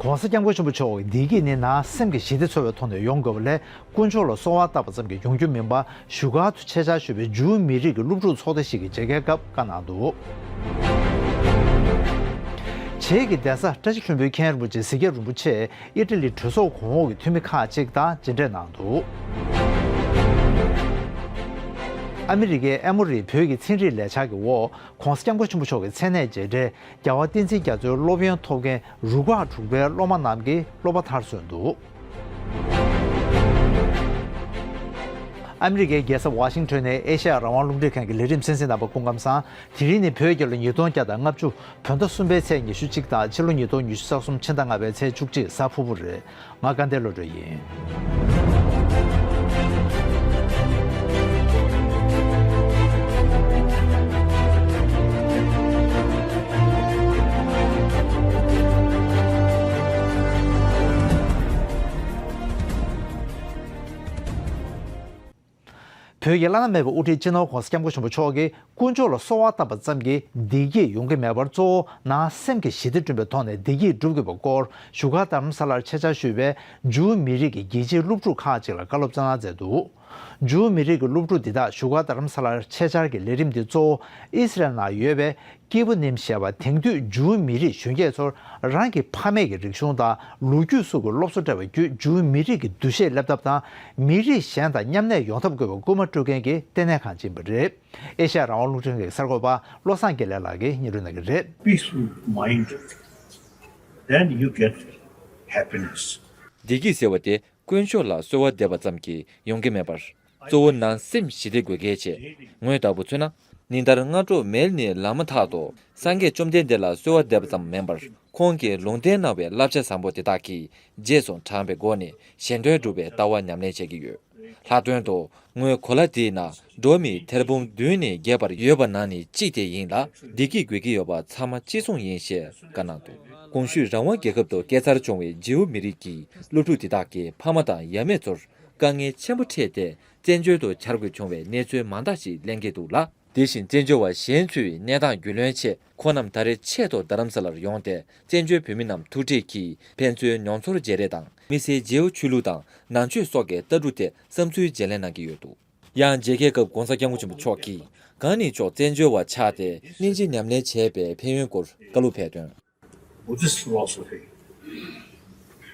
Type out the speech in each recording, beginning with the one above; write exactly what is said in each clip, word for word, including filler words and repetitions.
༸གོང་ས་༸སྐྱབས་མགོན་ཆེན་པོ་མཆོག་གིས་བདེ་སྐྱིད་ནི་ནང་སེམས་ཀྱི་ཞི་བདེ་འཚོ་བའི་ཐོག་ནས་ཡོང་དགོས་པ་ལས། དཀོན་མཆོག་ལ་གསོལ་བ་བཏབ་པ་ཙམ་གྱིས་ཡོང་རྒྱུ་མིན་པ། བཞུགས་སྒར་དུ་ཆེད་བཅར་ཞུས་པའི་ཇིའུ་མི་རིགས་ཀྱི་སློབ་ཕྲུག་ཚོགས་སྡེ་ཞིག་གི་མཇལ་ཁའི་སྐབས་བཀའ་གནང་འདུག་བྱེས་ཀྱི་གདན་ས་བཀྲ་ཤིས་ལྷུན་པོའི་མཁན་རིན་པོ་ཆེ་གཟིགས་རྒྱབ་རིན་པོ་ཆེས་ཨི་ཊ་ལི་གྲོས་ཚོགས་གོང་འོག་གི་འཐུས་མི་ཁག་ཅིག་དང་མཇལ་འཕྲད་གནང་འདུག་ཨ་མི་རི་ཀའི་ཨེ་མོ་རི་བོད་ཀྱི་ཚན་རིག་ལས་འཆར་གྱི་འོག ༸གོང་ས་༸སྐྱབས་མགོན་ཆེན་པོ་མཆོག་གི་མཚན་གནས་མཇལ་འཕྲད། རྒྱལ་བ་བསྟན་འཛིན་རྒྱ་མཚོའི་སློབ་ཡོན་ཐོབ་མཁན་རུ་ཁག་དྲུག་པའི་སློབ་མ་རྣམས་ཀྱིས་སློབ་པ་མཐར་སོན་འདུག་ཨ་མི་རི་ཀའི་རྒྱལ་ས་ཝ་ཤིང་ཊོན་ནས་ཨེ་ཤ་ཡ་རང་དབང་རླུང་འཕྲིན་ཁང་གི་ལས་རིམ་གསན་གཟིགས་རྣམ་པ་སྐུ་ཁམས་བཟང་། དེ་རིང་ནི་བོད་རྒྱལ་ལོ་ཉིས་སྟོང་བརྒྱ་དང་ལྔ་བཅུ་བོད་ཟླ་གསུམ་པའི་ཚེས་ཉི་ཤུ་གཅིག་དང་ཕྱི་ལོ་ཉིས་སྟོང་ཉི་ཤུ་རྩ་གསུམ་ཕྱི་ཟླ་ལྔ་པའི་ཚེས་བཅུ་གཅིག་གཟའ་ཕུར་བུ་རེད། ང་དགའ་ལྡན་བློ་གྲོས་ཡིན། བོད་ཀྱི་བླ་ན་མེད་པའི་དབུ་ཁྲིད་སྤྱི་ནོར་༸གོང་ས་༸སྐྱབས་མགོན་ཆེན་པོ་མཆོག་གིས། དཀོན་མཆོག་ལ་གསོལ་བ་བཏབ་པ་ཙམ་གྱིས་བདེ་སྐྱིད་ཡོང་གི་མེད་པར། གཙོ་བོ་ནང་སེམས་ཀྱི་ཞི་བདེ་བསྐྲུན་པའི་ཐོག་ནས་བདེ་སྐྱིད་སྒྲུབ་དགོས་པའི་སྐོར་བཞུགས་སྒར་རྡ་རམ་ས་ལར་ཆེད་བཅར་ཞུས་པའི་ཇིའུ་མི་རིགས་ཀྱི་རྒྱལ་གཅེས་སློབ་ཕྲུག་ཁག་ཅིག་ལ་བཀའ་སློབ་སྩལ་གནང་མཛད་འདུག་ཇིའུ་མི་རིགས་ཀྱི་སློབ་ཕྲུག་འདི་དག་བཞུགས་སྒར་རྡ་རམ་ས་ལར་ཆེད་བཅར་གྱི་ལས་རིམ་འདི་གཙོ་བོ་ཨི་སི་རལ་ནང་ཡོད་པའི་ཀི་བུ་ནིམ་ཞེས་པ་དེང་དུས་ཇིའུ་མི་རིགས་གཞོན་སྐྱེས་ཚོར་རང་གི་ཕ་མེས་ཀྱི་རིག་གཞུང་དང་ལོ་རྒྱུས་སོགས་ཀྱི་སློབ་གསོ་སྤྲད་པ་བརྒྱུད་ཇིའུ་མི་རིགས་ཀྱི་འདུ་ཤེས་སླེབས་ཐབས་དང་། མི་རིགས་གཞན་དང་མཉམ་གནས་ཡོང་ཐབས་དགོས་པའི་སྐུལ་མ་སྤྲོད་མཁན་གྱི་ལྟེ་གནས་ཁང་ཅིག་ཡིན་པ་རེད། ཨེ་ཤ་ཡ་རང་དབང་རླུང་འཕྲིན་ཁང་གི་གསར་འགོད་པ་བློ་བཟང་དགེ་ལེགས་ལགས་ཀྱིས་སྙན་སྒྲོན་གནང་གི་རེད། Peaceful mind, then you get happiness. བདེ་སྐྱིད་ཟེར་བ་དེ་དཀོན་མཆོག་ལ་གསོལ་བ་འདེབས་པ་ཙམ་གྱིས་ཡོང་གི་མེད་པར། གཙོ་བོ་ནང་སེམས་ཞི་བདེ་དགོས་གལ་ཆེ། ངོས་ལྟ་བུ་མཚོན་ན། ཉིན་ལྟར་སྔ་དྲོ་མལ་ནས་ལངས་མ་ཐག་ཏུ་སངས་རྒྱས་བཅོམ་ལྡན་འདས་ལ་གསོལ་བ་འདེབས་པ་ཙམ་མིན་པར། ཁོང་གིས་ལུང་བསྟན་གནང་བའི་བསླབ་བྱ་བཟང་པོ་དེ་དག་གི་རྗེས་སུ་འབྲངས་པའི་སྒོ་ནས་གཞན་དོན་སྒྲུབ་པའི་ལྟ་བ་ཉམས་ལེན་བྱེད་ཀྱི་ཡོད། ལྷག་དོན་དུ། ངོས་གོ་ལ་འདིའི་ནང་འགྲོ་བ་མིའི་ཐེར་འབུམ་བདུན་ནས་བརྒྱད་བར་ཡོད་པ་ནང་ནས་གཅིག་དེ་ཡིན་ལ། བདེ་སྐྱིད་དགོས་ཀྱི་ཡོད་པ་ཚང་མ་གཅིག་མཚུངས་ཡིན་ཞེས་བཀའ་གནང་འདུག་གོང་ཞུས་རང་དབང་རྒྱལ་ཁབ་ཏུ་སྐྱེས་འཚར་བྱུང་བའི་ཇིའུ་མི་རིགས་ཀྱི་སློབ་ཕྲུག་དེ་དག་གི་ཕ་མ་དང་ཡབ་མེས་ཚོར་དཀའ་ངལ་ཆེན་པོ་འཕྲད་དེ་བཙན་བྱོལ་དུ་གྱར་དགོས་བྱུང་བའི་གནས་ཚུལ་མང་དག་ཞིག་གླེང་གི་འདུག་ལ། དེ་བཞིན་བཙན་བྱོལ་བ་གཞན་ཚོའི་གནས་སྟངས་རྒྱུས་ལོན་ཆེད་ཁོང་རྣམས་ད་རེས་ཆེད་དུ་རྡ་རམ་ས་ལར་ཡོང་སྟེ། བཙན་བྱོལ་བོད་མི་རྣམས་ཐུག་འཕྲད་ཀྱིས་ཕན་ཚུན་མྱོང་ཚོར་བརྗེ་རེས་དང་། མི་སེར་རྗེའུ་ཆོས་ལུགས་དང་ནང་ཆོས་སོགས་ཀྱི་ལྟ་གྲུབ་ཐད་བསམ་ཚུལ་བརྗེ་ལེན་གནང་གི་ཡོད་འདུག་ཡང་མཇལ་ཁའི་སྐབས་༸གོང་ས་༸སྐྱབས་མགོན་ཆེན་པོ་མཆོག་གིས། གང་ནས་མཆོག་བཙན་བྱོལ་བ་ཆགས་ཏེ་སྙིང་རྗེ་ཉམས་ལེན་བྱས་པའི་ཕན་ཡོན་སྐོར་བཀའ་སློབ་ཕེབས་དོན། Buddhist philosophy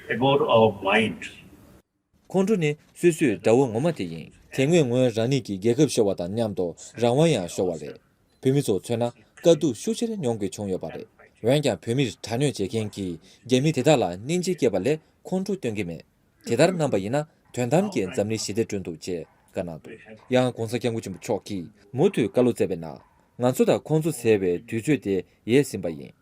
about our mind. ཁོང་ཁྲོ་ནི་སོ་སོའི་དགྲ་བོ་ངོ་མ་དེ་ཡིན། དེ་སྔོན་ངོས་རང་ཉིད་ཀྱི་རྒྱལ་ཁབ་ཤོར་བ་དང་མཉམ་དུ་རང་དབང་ཡང་ཤོར་བ་རེད། བོད་མི་ཚོ་མཚོན་ན་དཀའ་སྡུག་ཤུགས་ཆེར་མྱོང་དགོས་བྱུང་ཡོད་པ་རེད། འོན་ཀྱང་བོད་མིར་དྲག་གནོན་བྱེད་མཁན་གྱི་རྒྱ་མི་དེ་དག་ལ་སྙིང་རྗེ་སྐྱེས་པ་ལས་ཁོང་ཁྲོ་སྟོན་གྱི་མེད། དེ་ལྟར་གནང་པ་ཡིན་ན་དོན་དམ་གྱི་འཛམ་གླིང་ཞི་བདེ་བསྐྲུན་ཐུབ་ཅེས་བཀའ་གནང་འདུག་ཡང་༸གོང་ས་༸སྐྱབས་མགོན་ཆེན་པོ་མཆོག་གིས་མུ་མཐུད་བཀའ་སློབ་སྩལ་བའི་ནང་། ང་ཚོ་དང་ཁོང་ཚོ་ཟེར་བའི་དུས་ཚོད་དེ་ཡལ་ཟིན་པ་ཡིན།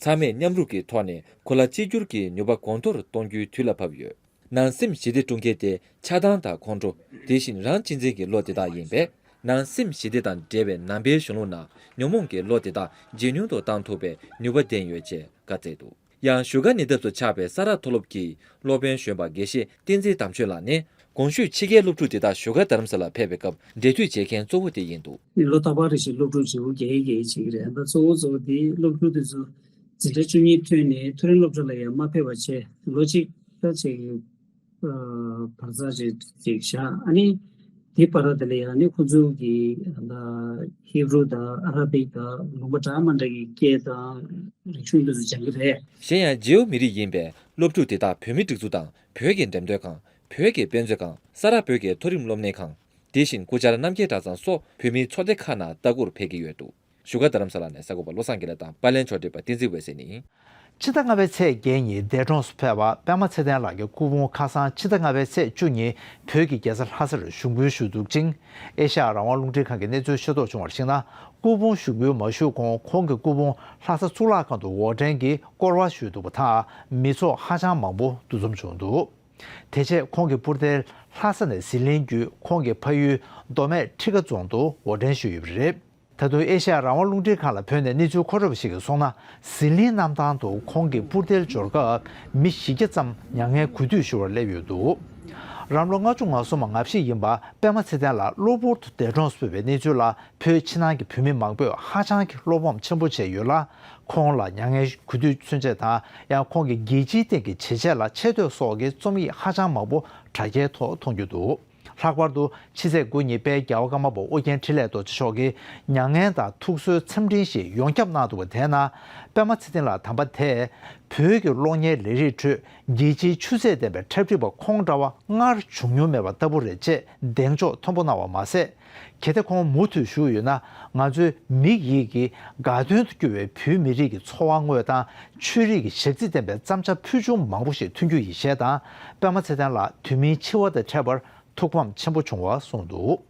ཚང་མས་མཉམ་རུབ་ཀྱི་ཐོག་ནས་གོ་ལ་གཅིག་གྱུར་གྱི་ནུས་པ་གོང་མཐོར་གཏོང་རྒྱུའི་དུས་ལ་བབ་ཡོད། ནང་སེམས་ཞི་བདེ་བསྐྲུན་མཁན་དེ་ཆགས་སྡང་དང་ཁོང་ཁྲོ། དེ་བཞིན་རང་གཅེས་འཛིན་གྱི་བློ་དེ་དག་ཡིན་པས། ནང་སེམས་ཞི་བདེ་དང་འབྲེལ་བའི་ནང་པའི་གཞུང་ལུགས་ནང་ཉོན་མོངས་ཀྱི་བློ་དེ་དག་ཇེ་ཉུང་དུ་བཏང་ཐུབ་པའི་ནུས་པ་ལྡན་ཡོད་ཅེས་བཀའ་སྩལ་འདུག་ཡང་བཞུགས་སྒར་ཉེ་འདབས་སུ་ཆགས་པའི་ས་རཱ་མཐོ་སློབ་ཀྱི་སློབ་དཔོན་གཞོན་པ་དགེ་བཤེས་བསྟན་འཛིན་དམ་ཆོས་ལགས་ནི། གོང་ཞུས་ཕྱི་རྒྱལ་སློབ་ཕྲུག་དེ་དག་བཞུགས་སྒར་རྡ་རམ་ས་ལར་ཕེབས་པའི་སྐབས་འབྲེལ་མཐུད་བྱེད་མཁན་གཙོ་བོ་དེ་ཡིན་འདུག་ལོ་རྟག་པར་རེ་བཞིན་སློབ་ཕྲུག་བྱེའུ་རྒྱག་ཡི་རྒྱག་ཡི་བྱེད་ཀྱི་རེད། ད་གཙོ་བོ་གཙོ་བོ་དེ་སློབ་ཕྲུག་དེ་ཚོ་འཛིན་གྲྭ་བཅུ་གཉིས་ཐོན་ནས་མཐོ་རིམ་སློབ་གྲྭ་ལ་ཡང་མ་ཕེབས་པ་བྱས། ལོ་གཅིག་ལྟ་བྱེད་ཀྱི་བར་ཚ་ཅིག་ཅིག་བཞག་ཨ་ནི་དེ་བར་དེ་ལ་ཡང་ནི་ཁོང་ཚོ་གི་ཧི་བྷུ་རུ་དང་ཨ་ར་བིག་དང་ལུང་པ་འདྲ་མི་འདྲ་གི་སྐད་དང་རིག་གཞུང་དེ་ཚོ་སྦྱང་གི་རེད། གཞན་ཡང་ཇེའུ་མི་རིགས་ཡིན་པའི་སློབ་ཕྲུག་དེ་དག་བོད་མིའི་སྒྲིག་འཛུགས་དང་བོད་ཀྱི་འགྲེམས་སྟོན་ཁང་། བོད་ཀྱི་དཔེ་མཛོད་ཁང་། ས་རཱ་བོད་ཀྱི་མཐོ་རིམ་སློབ་གཉེར་ཁང་། དེ་བཞིན་སྐུ་བཅར་རྣམ་རྒྱལ་གྲྭ་ཚང་སོགས་བོད་མིའི་ཚོགས་སྡེ་ཁག་ནང་ལྟ་སྐོར་ཕེབས་ཀྱི་ཡོད་འདུག་བཞུགས་སྒར་རྡ་རམ་ས་ལ་ནས་གསར་འགོད་པ་བློ་བཟང་དགེ་ལེགས་དང་། པར་ལེན་ཕྱོགས་སྒྲིག་པ་བསྟན་འཛིན་འོད་ཟེར་ནི། ཕྱི་ཟླ་ལྔ་པའི་ཚེས་བརྒྱད་ཉིན་འདས་གྲོངས་སུ་ཕེབས་པ་པད་མ་ཚེ་བརྟན་ལགས་ཀྱི་སྐུ་ཕུང་ཁ་སང་ཕྱི་ཟླ་ལྔ་པའི་ཚེས་བཅུ་ཉིན་བོད་ཀྱི་རྒྱལ་ས་ལྷ་སར་ཞུགས་འབུལ་ཞུས་འདུག་ཅིང་། ཨེ་ཤ་ཡ་རང་དབང་རླུང་འཕྲིན་ཁང་གིས་གནས་ཚུལ་ཤེས་རྟོགས་བྱུང་བར་གཞིགས་ན། སྐུ་ཕུང་ཞུགས་འབུལ་མ་ཞུས་གོང་ཁོང་གི་སྐུ་ཕུང་ལྷ་ས་གཙུག་ལག་ཁང་དུ་འོར་འདྲེན་གྱིས་བསྐོར་བ་ཞུས་འདུག་པ་དང་མི་ཚོགས་ཧ་ཅང་མང་པོ་འདུ་འཛོམས་བྱུང་འདུག་དེ་རྗེས་ཁོང་གི་སྤུར་རྟེན་ལྷ་ས་ནས་ཟི་ལིང་བརྒྱུད་ཁོང་གི་ཕ་ཡུལ་མདོ་སྨད་ཁྲི་ཀ་རྫོང་དུ་འོར་འདྲེན་ཞུས་ཡོད་པ་རེད། ད་དུང་ཨེ་ཤ་ཡ་རང་དབང་རླུང་འཕྲིན་ཁང་ལ་བོད་ནས་གནས་ཚུལ་མཁོ་སྤྲོད་པ་ཞིག་གིས་གསུངས་ན། ཟི་ལིང་གནམ་ཐང་དུ་ཁོང་གི་སྤུར་རྟེན་འབྱོར་སྐབས་མི་བཞི་བརྒྱ་ཙམ་མྱ་ངན་གུས་འདུད་ཞུ་བར་སླེབས་ཡོད་འདུག་རང་ལོ་ལྔ་བཅུ་ང་གསུམ་ལ་ང་བཞི་ཡིན་པ་པད་མ་ཚེ་བརྟན་ལགས་གློ་བུར་དུ་འདས་གྲོངས་སུ་ཕུལ་བའི་གནས་ཚུལ་ལ་བོད་ཕྱི་ནང་གི་བོད་མི་མང་པོས་ཧ་ཅང་གི་བློ་ཕམ་ཆེན་པོ་བྱས་ཡོད་ལ། ཁོང་ལ་མྱ་ངན་གུས་འདུད་མཚོན་ཆེད་དང་ཡང་ཁོང་གི་རྒྱལ་སྤྱིའི་སྟེང་གི་བྱས་རྗེས་ལ་ཆེ་བསྟོད་སོགས་ཀྱི་རྩོམ་ཡིག་ཧ་ཅང་མང་པོ་དྲ་རྒྱའི་ཐོག་མཐོང་རྒྱུ་འདུག་ལྷག་པར་དུ་ཕྱི་ཚེས་དགུ་ཉིན་དཔལ་རྒྱལ་བ་ཀརྨ་པ་ཨོ་རྒྱན་འཕྲིན་ལས་རྡོ་རྗེ་མཆོག་གིས་མྱ་ངན་དང་ཐུགས་གསོའི་འཚམས་འཕྲིན་ཞིག་ཡོངས་ཁྱབ་གནང་འདུག་པ་དེས་ན། པད་མ་ཚེ་བརྟན་ལགས་དམ་པ་དེས་བོད་ཀྱི་གློག་བརྙན་ལས་རིགས་ཁྲོད་རྒྱལ་སྤྱིའི་ཆུ་ཚད་ལྡན་པའི་འཁྲབ་ཁྲིད་པ་ཁོང་འདྲ་བ་སྔར་བྱུང་མྱོང་མེད་པ་ལྟ་བུ་རེད་ཅེས་གདེང་འཇོག་མཐོན་པོ་གནང་བ་མ་ཟད། གལ་ཏེ་ཁོང་མུ་མཐུད་བཞུགས་ཡོད་ན། ང་ཚོའི་མིག་ཡིད་ཀྱི་དགའ་སྟོན་དུ་གྱུར་བའི་བོད་མི་རིགས་ཀྱི་འཚོ་བ་དངོས་དང་ཆོས་རིག་གི་ཞག་རྩི་ལྡན་པའི་བརྩམས་བྱ་ཕུལ་བྱུང་མང་པོ་ཞིག་ཐོན་རྒྱུ་ཡིན་ཞེས་དང་། པད་མ་ཚེ་བརྟན་ལགས་དུས་མིན་འཆི་བ་དང་འཕྲད་པར་ཐུགས་ཕམ་ཆེན་པོ་བྱུང་བ་གསུངས་འདུག་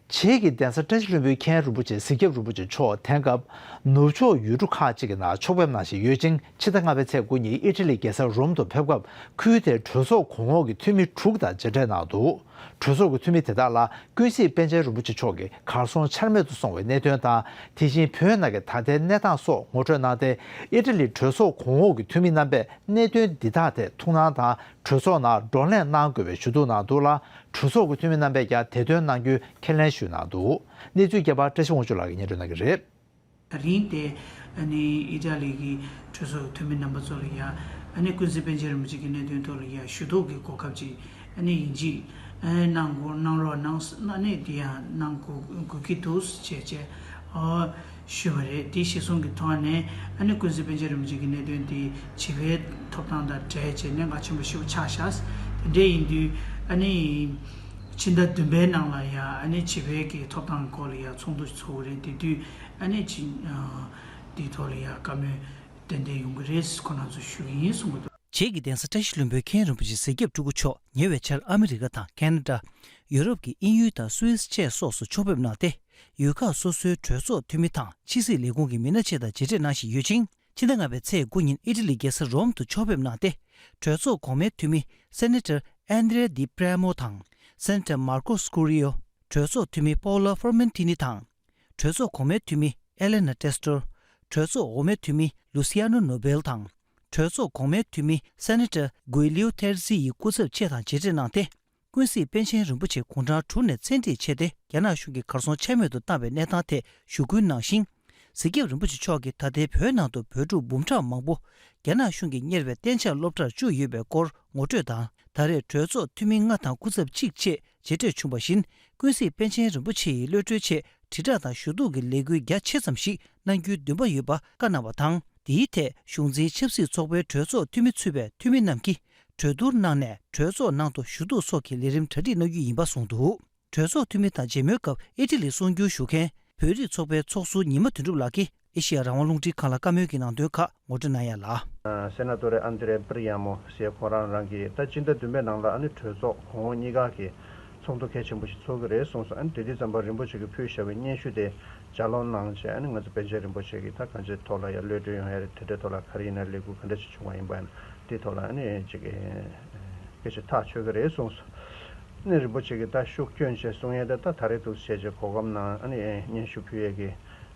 བྱེས་ཀྱི་གདན་ས་བཀྲ་ཤིས་ལྷུན་པོའི་མཁན་རིན་པོ་ཆེ་གཟིགས་རྒྱབ་རིན་པོ་ཆེ་མཆོག་དེང་སྐབས་ནུབ་ཕྱོགས་ཡུལ་གྲུ་ཁག་ཅིག་གི་ནང་ཕྱོགས་ཕེབས་གནང་བཞིན་ཡོད་ཅིང་། ཕྱི་ཟླ་ལྔ་པའི་ཚེས་དགུ་ཉིན་ཨི་ཊ་ལི་རྒྱལ་ས་རོམ་དུ་ཕེབས་སྐབས། ཁུལ་དེའི་གྲོས་ཚོགས་གོང་འོག་གི་འཐུས་མི་དྲུག་དང་མཇལ་འཕྲད་གནང་འདུག་གྲོས་ཚོགས་ཀྱི་འཐུས་མི་དེ་དག་ལ་ཀུན་གཟིགས་པཎ་ཆེན་རིན་པོ་ཆེ་མཆོག་གི་གར་སོང་ཆ་མེད་དུ་སོང་བའི་གནད་དོན་དང་། དེ་བཞིན་བོད་ནང་གི་ད་ལྟའི་གནས་སྟངས་སོགས་ངོ་སྤྲོད་གནང་སྟེ། ཨི་ཊ་ལི་གྲོས་ཚོགས་གོང་འོག་གི་འཐུས་མི་རྣམ་པས་གནད་དོན་འདི་དག་ཐད་ཐུགས་སྣང་དང་། གྲོས་ཚོགས་ནང་བགྲོ་གླེང་གནང་དགོས་པའི་ཞུ་གཏུག་གནང་འདུག་ལ། གྲོས་ཚོགས་ཀྱི་འཐུས་མི་རྣམ་པས་ཀྱང་དེ་དོན་གནང་རྒྱུའི་ཁས་ལེན་ཞུས་གནང་འདུག་གནས་ཚུལ་རྒྱས་པ་བཀྲ་ཤིས་དབང་ཕྱུག་ལགས་ཀྱིས་སྙན་སྒྲོན་གནང་གི་རེད། ད་རིང་དེ་ཨ་ནི་ཨི་ཊ་ལི་གི་གྲོས་ཚོགས་ཀྱི་འཐུས་མི་རྣམ་པ་ཚོ་ལ་ཡ་ཨ་ནི་ཀུན་གཟིགས་པཎ་ཆེན་རིན་པོ་ཆེ་གི་གནད་དོན་ཐོག་ལ་ཡ་ཞུ་གཏུག་གི་གོ་སྐབས་ཅིག་ཨ་ནི་ཡིན་གཅིག་ཨ་ནི་གནང་དགོས་གནང་རོགས་གནང་ཨ་ནི་དེ་ཡང་གནང་དགོས་དགོས་ཀྱི་འདུག་ཅེས་བྱས་ཨ་ཞུས་པ་རེད། དེ་གཞིར་བཟུང་གི་ཐོག་ནས་ཨ་ནི་ཀུན་གཟིགས་པཎ་ཆེན་རིན་པོ་ཆེ་གི་གནད་དོན་དེ་བྱིས་པའི་ཐོབ་ཐང་དང་འབྲེལ་བྱས་གནད་འགག་ཆེན་པོ་ཞེ་པོ་ཆགས་ཤག་དེ་འདྲ་ཡིན་དུས་ཨ་ནི་ཕྱི་ཟླ་བདུན་པའི་ནང་ལ་ཡ་ཨ་ནི་བྱིས་པའི་གི་ཐོབ་ཐང་སྐོར་ལ་ཡ་ཚོགས་འདུ་ཚོགས་རེད། དེ་དུས་ཨ་ནི་ཅིག་དེའི་ཐོག་ལ་ཡ་བཀའ་མོལ་ཏན་ཏན་ཡོང་གི་རེད། ཁོ་རང་ཚོ་ཞུ་གི་ཡིན་གསུང་གི་འདུག་བྱེས་ཀྱི་གདན་ས་བཀྲ་ཤིས་ལྷུན་པོའི་མཁན་རིན་པོ་ཆེ་གཟིགས་རྒྱབ་སྤྲུལ་སྐུ་མཆོག་ཉེ་བའི་ཆར་ཨ་མི་རི་ཀ་དང་ཁེ་ན་ཌ། ཡུ་རོབ་ཀྱི་དབྱིན་ཡུལ་དང་སུད་སི་བཅས་སོགས་སུ་ཕྱོགས་ཕེབས་གནང་སྟེ། ཡུལ་ཁག་སོ་སོའི་གྲོས་ཚོགས་འཐུས་མི་དང་ཕྱི་སྲིད་ལས་ཁུངས་ཀྱི་མི་སྣ་བཅས་དང་མཇལ་འཕྲད་གནང་བཞིན་ཡོད་ཅིང་། ཕྱི་ཟླ་ལྔ་པའི་ཚེས་དགུ་ཉིན་ཨི་ཊ་ལི་རྒྱལ་ས་རོམ་དུ་ཕྱོགས་ཕེབས་གནང་སྟེ། གྲོས་ཚོགས་གོང་མའི་འཐུས་མི་སེ་ནེ་ཊར་ཨན་དྲེ་ཌི་པྲེ་མོ་དང་། སེ་ནེ་ཊར་མར་ཀོ་སྐུ་རི་ཡོ། གྲོས་ཚོགས་འཐུས་མི་པའོ་ལ་ཧྥོར་མན་ཏི་ནི་དང་། གྲོས་ཚོགས་གོང་མའི་འཐུས་མི་ཨེ་ལེ་ན་ཏེས་ཏོར། གྲོས་ཚོགས་འོག་མའི་འཐུས་མི་ལུ་སི་ཡ་ནོ་ནོ་སྦེལ་དང་། གྲོས་ཚོགས་གོང་མའི་འཐུས་མི་སེ་ནེ་ཊར་གུའི་ལིའུ་ཐེར་ཛི་ཡི་སྐུ་ཚབ་བཅས་དང་མཇལ་འཕྲད་གནང་སྟེ། ཀུན་གཟིགས་པཎ་ཆེན་རིན་པོ་ཆེ་དགུང་གྲངས་དྲུག་ནས་བཙན་ཁྲིད་ཆེ་སྟེ། རྒྱ་ནག་གཞུང་གིས་གར་སོང་ཆ་མེད་དུ་བཏང་བའི་གནས་སྟངས་ཐད་ཞུ་སྐུལ་གནང་ཞིང་། གཟིགས་རྒྱབ་རིན་པོ་ཆེ་མཆོག་གིས་ད་ལྟའི་བོད་ནང་དུ་བོད་ཕྲུག་འབུམ་ཕྲག་མང་པོ་རྒྱ་ནག་གཞུང་གིས་གཉེར་བའི་གཏན་འཇགས་སློབ་གྲྭར་བཅུག་ཡོད་པའི་སྐོར་ངོ་སྤྲོད་དང་། ད་རེས་གྲོས་ཚོགས་འཐུས་མི་ལྔ་དང་སྐུ་ཚབ་གཅིག་བཅས་མཇལ་འཕྲད་བྱུང་བ་བཞིན། ཀུན་གཟིགས་པཎ་ཆེན་རིན་པོ་ཆེ་ཡི་གློད་གྲོལ་ཆེད་དྲིལ་བསྒྲགས་དང་ཞུ་གཏུག་གི་ལས་འགུལ་རྒྱ་ཆེ་ཙམ་ཞིག་གནང་རྒྱུའི་འདུན་པ་ཡོད་པ་བཀའ་གནང་བ་དང་། འདིའི་ཐད་གཞུང་འཛིན་ཆབ་སྲིད་ཚོགས་པའི་གྲོས་ཚོགས་འཐུས་མི་ཚུད་པའི་འཐུས་མི་རྣམས་ཀྱིས་གྲོས་བསྡུར་གནང་ནས་གྲོས་ཚོགས་ནང་དུ་ཞུ་གཏུག་སོགས་ཀྱི་ལས་རིམ་གྲ་སྒྲིག་གནང་རྒྱུ་ཡིན་པ་གསུངས་འདུག་གྲོས་ཚོགས་འཐུས་མི་དང་མཇལ་མོལ་སྐབས་ཨི་ཊ་ལི་གསུང་སྒྱུར་ཞུ་མཁན་བོད་རིགས་ཚོགས་པའི་ཚོགས་ཟུར་ཉི་མ་དོན་གྲུབ་ལགས་ཀྱིས་ཨེ་ཤེ་ཡ་རང་དབང་རླུང་འཕྲིན་ཁང་ལ་བཀའ་མོལ་གྱི་ནང་དོན་ཁག་ངོ་སྤྲོད་གནང་ཡ་ལ། སེ་ན་ཏོ་རེ་ཨན་དྲེ་པི་རི་ཡ་མོ་ཟེར་ཁོ་རང་རང་གིས་ད་སྤྱི་ཟླ་བདུན་པའི་ནང་ལ་ཨ་ནི་གྲོས་ཚོགས་གོང་འོག་གཉིས་ཀ་གི་ཚོགས་འདུ་གལ་ཆེན་པོ་ཞིག་ཚོགས་ཀྱི་རེད་གསུངས་སོང་། ཨ་ནི་དེ་དུས་ཙམ་པ་རིན་པོ་ཆེ་གིས་ཕུལ་བཞག་པའི་སྙན་ཞུ་དེ་ལྗགས་ཀློག་གནང་བྱས། ཨ་ནི་ང་ཚོ་པཎ་ཆེན་རིན་པོ་ཆེ་གིས་ད་གང་ཅིའི་ཐོག་ལ་ཡ་གློད་གྲོལ་ཡོང་ཡ་རེད། དེ་འདྲའི་ཐོག་ལ་ག་རེ་ཡིན་ན་ལས་འགུལ་ག་འདྲ་ཞིག་བྱུང་བ་ཡིན་པ་ཡིན་ན་དེའི་ཐོག་ལ་ཨ་ནི་ཅིག་སྐད་ཆ་ཐག་ཆོད་ཀྱི་རེད་གསུངས་སོང་། ཨ་ནི་རིན་པོ་ཆེ་གིས་ད་ཤུགས་བསྐྱོན་བྱས་གསུང་ཡ་དེ་ད་ད་རེས་འདུག་བྱས་བྱས་གོ་སྐབས་གནང་། ཨ་ནི་སྙན་ཞུ་ཕུལ་ཡས་ཀྱི་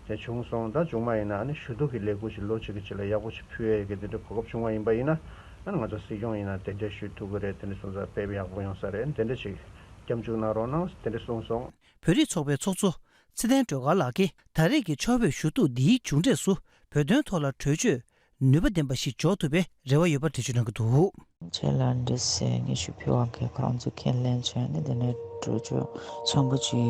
དེ་བྱུང་སོང་། ད་བྱུང་མ་ཡིན་ན་ཨ་ནི་ཞུ་གཏུག་གི་ལས་འགུལ་ཞིག་ལོ་གཅིག་གི་རྗེས་ལ་ཡག་པོ་ཞིག་ཕུལ་ཡས་ཀྱི་དེ་འདྲའི་གོ་སྐབས་བྱུང་བ་ཡིན་པ་ཡིན་ན། ཨ་ནི་ང་ཚོ་སྲིད་སྐྱོང་ཡིན་ན་དེ་འདྲ་ཞུ་ཐུབ་ཀྱི་རེད། དེ་འདྲ་སོང་ཙང་དཔེ་ཡག་པོ་ཡོང་ས་རེད། དེ་འདྲ་ཞིག་སྐྱབས་འཇུག་གནང་རོགས་གནང་། དེ་འདྲ་གསུངས་སོང་། བོད་རིགས་ཚོགས་པའི་ཚོགས་གཙོ་ཚེ་བརྟན་སྒྲོལ་དཀར་ལགས་ཀྱིས་ད་རེས་ཀྱི་ཕྱོགས་ཕེབས་ཞུ་གཏུག་འདིའི་མཇུག་འབྲས་སུ་བོད་དོན་ཐོག་ལ་གྲོས་ཆོད་ནུས་པ་ལྡན་པ་ཞིག་འཇོག་ཐུབ་པའི་རེ་བ་ཡོད་པ་འགྲེལ་བརྗོད་གནང་གི་འདུག་ཁྱེད་ལ་འདྲི་སའི་སྙན་ཞུ་ཕུལ་བ་གི་ཁོ་རང་ཚོ་ཁས་ལེན་བྱས་ནས་དེ་ནས་གྲོས་ཆོད་ཆེན་པོ་ཅིག་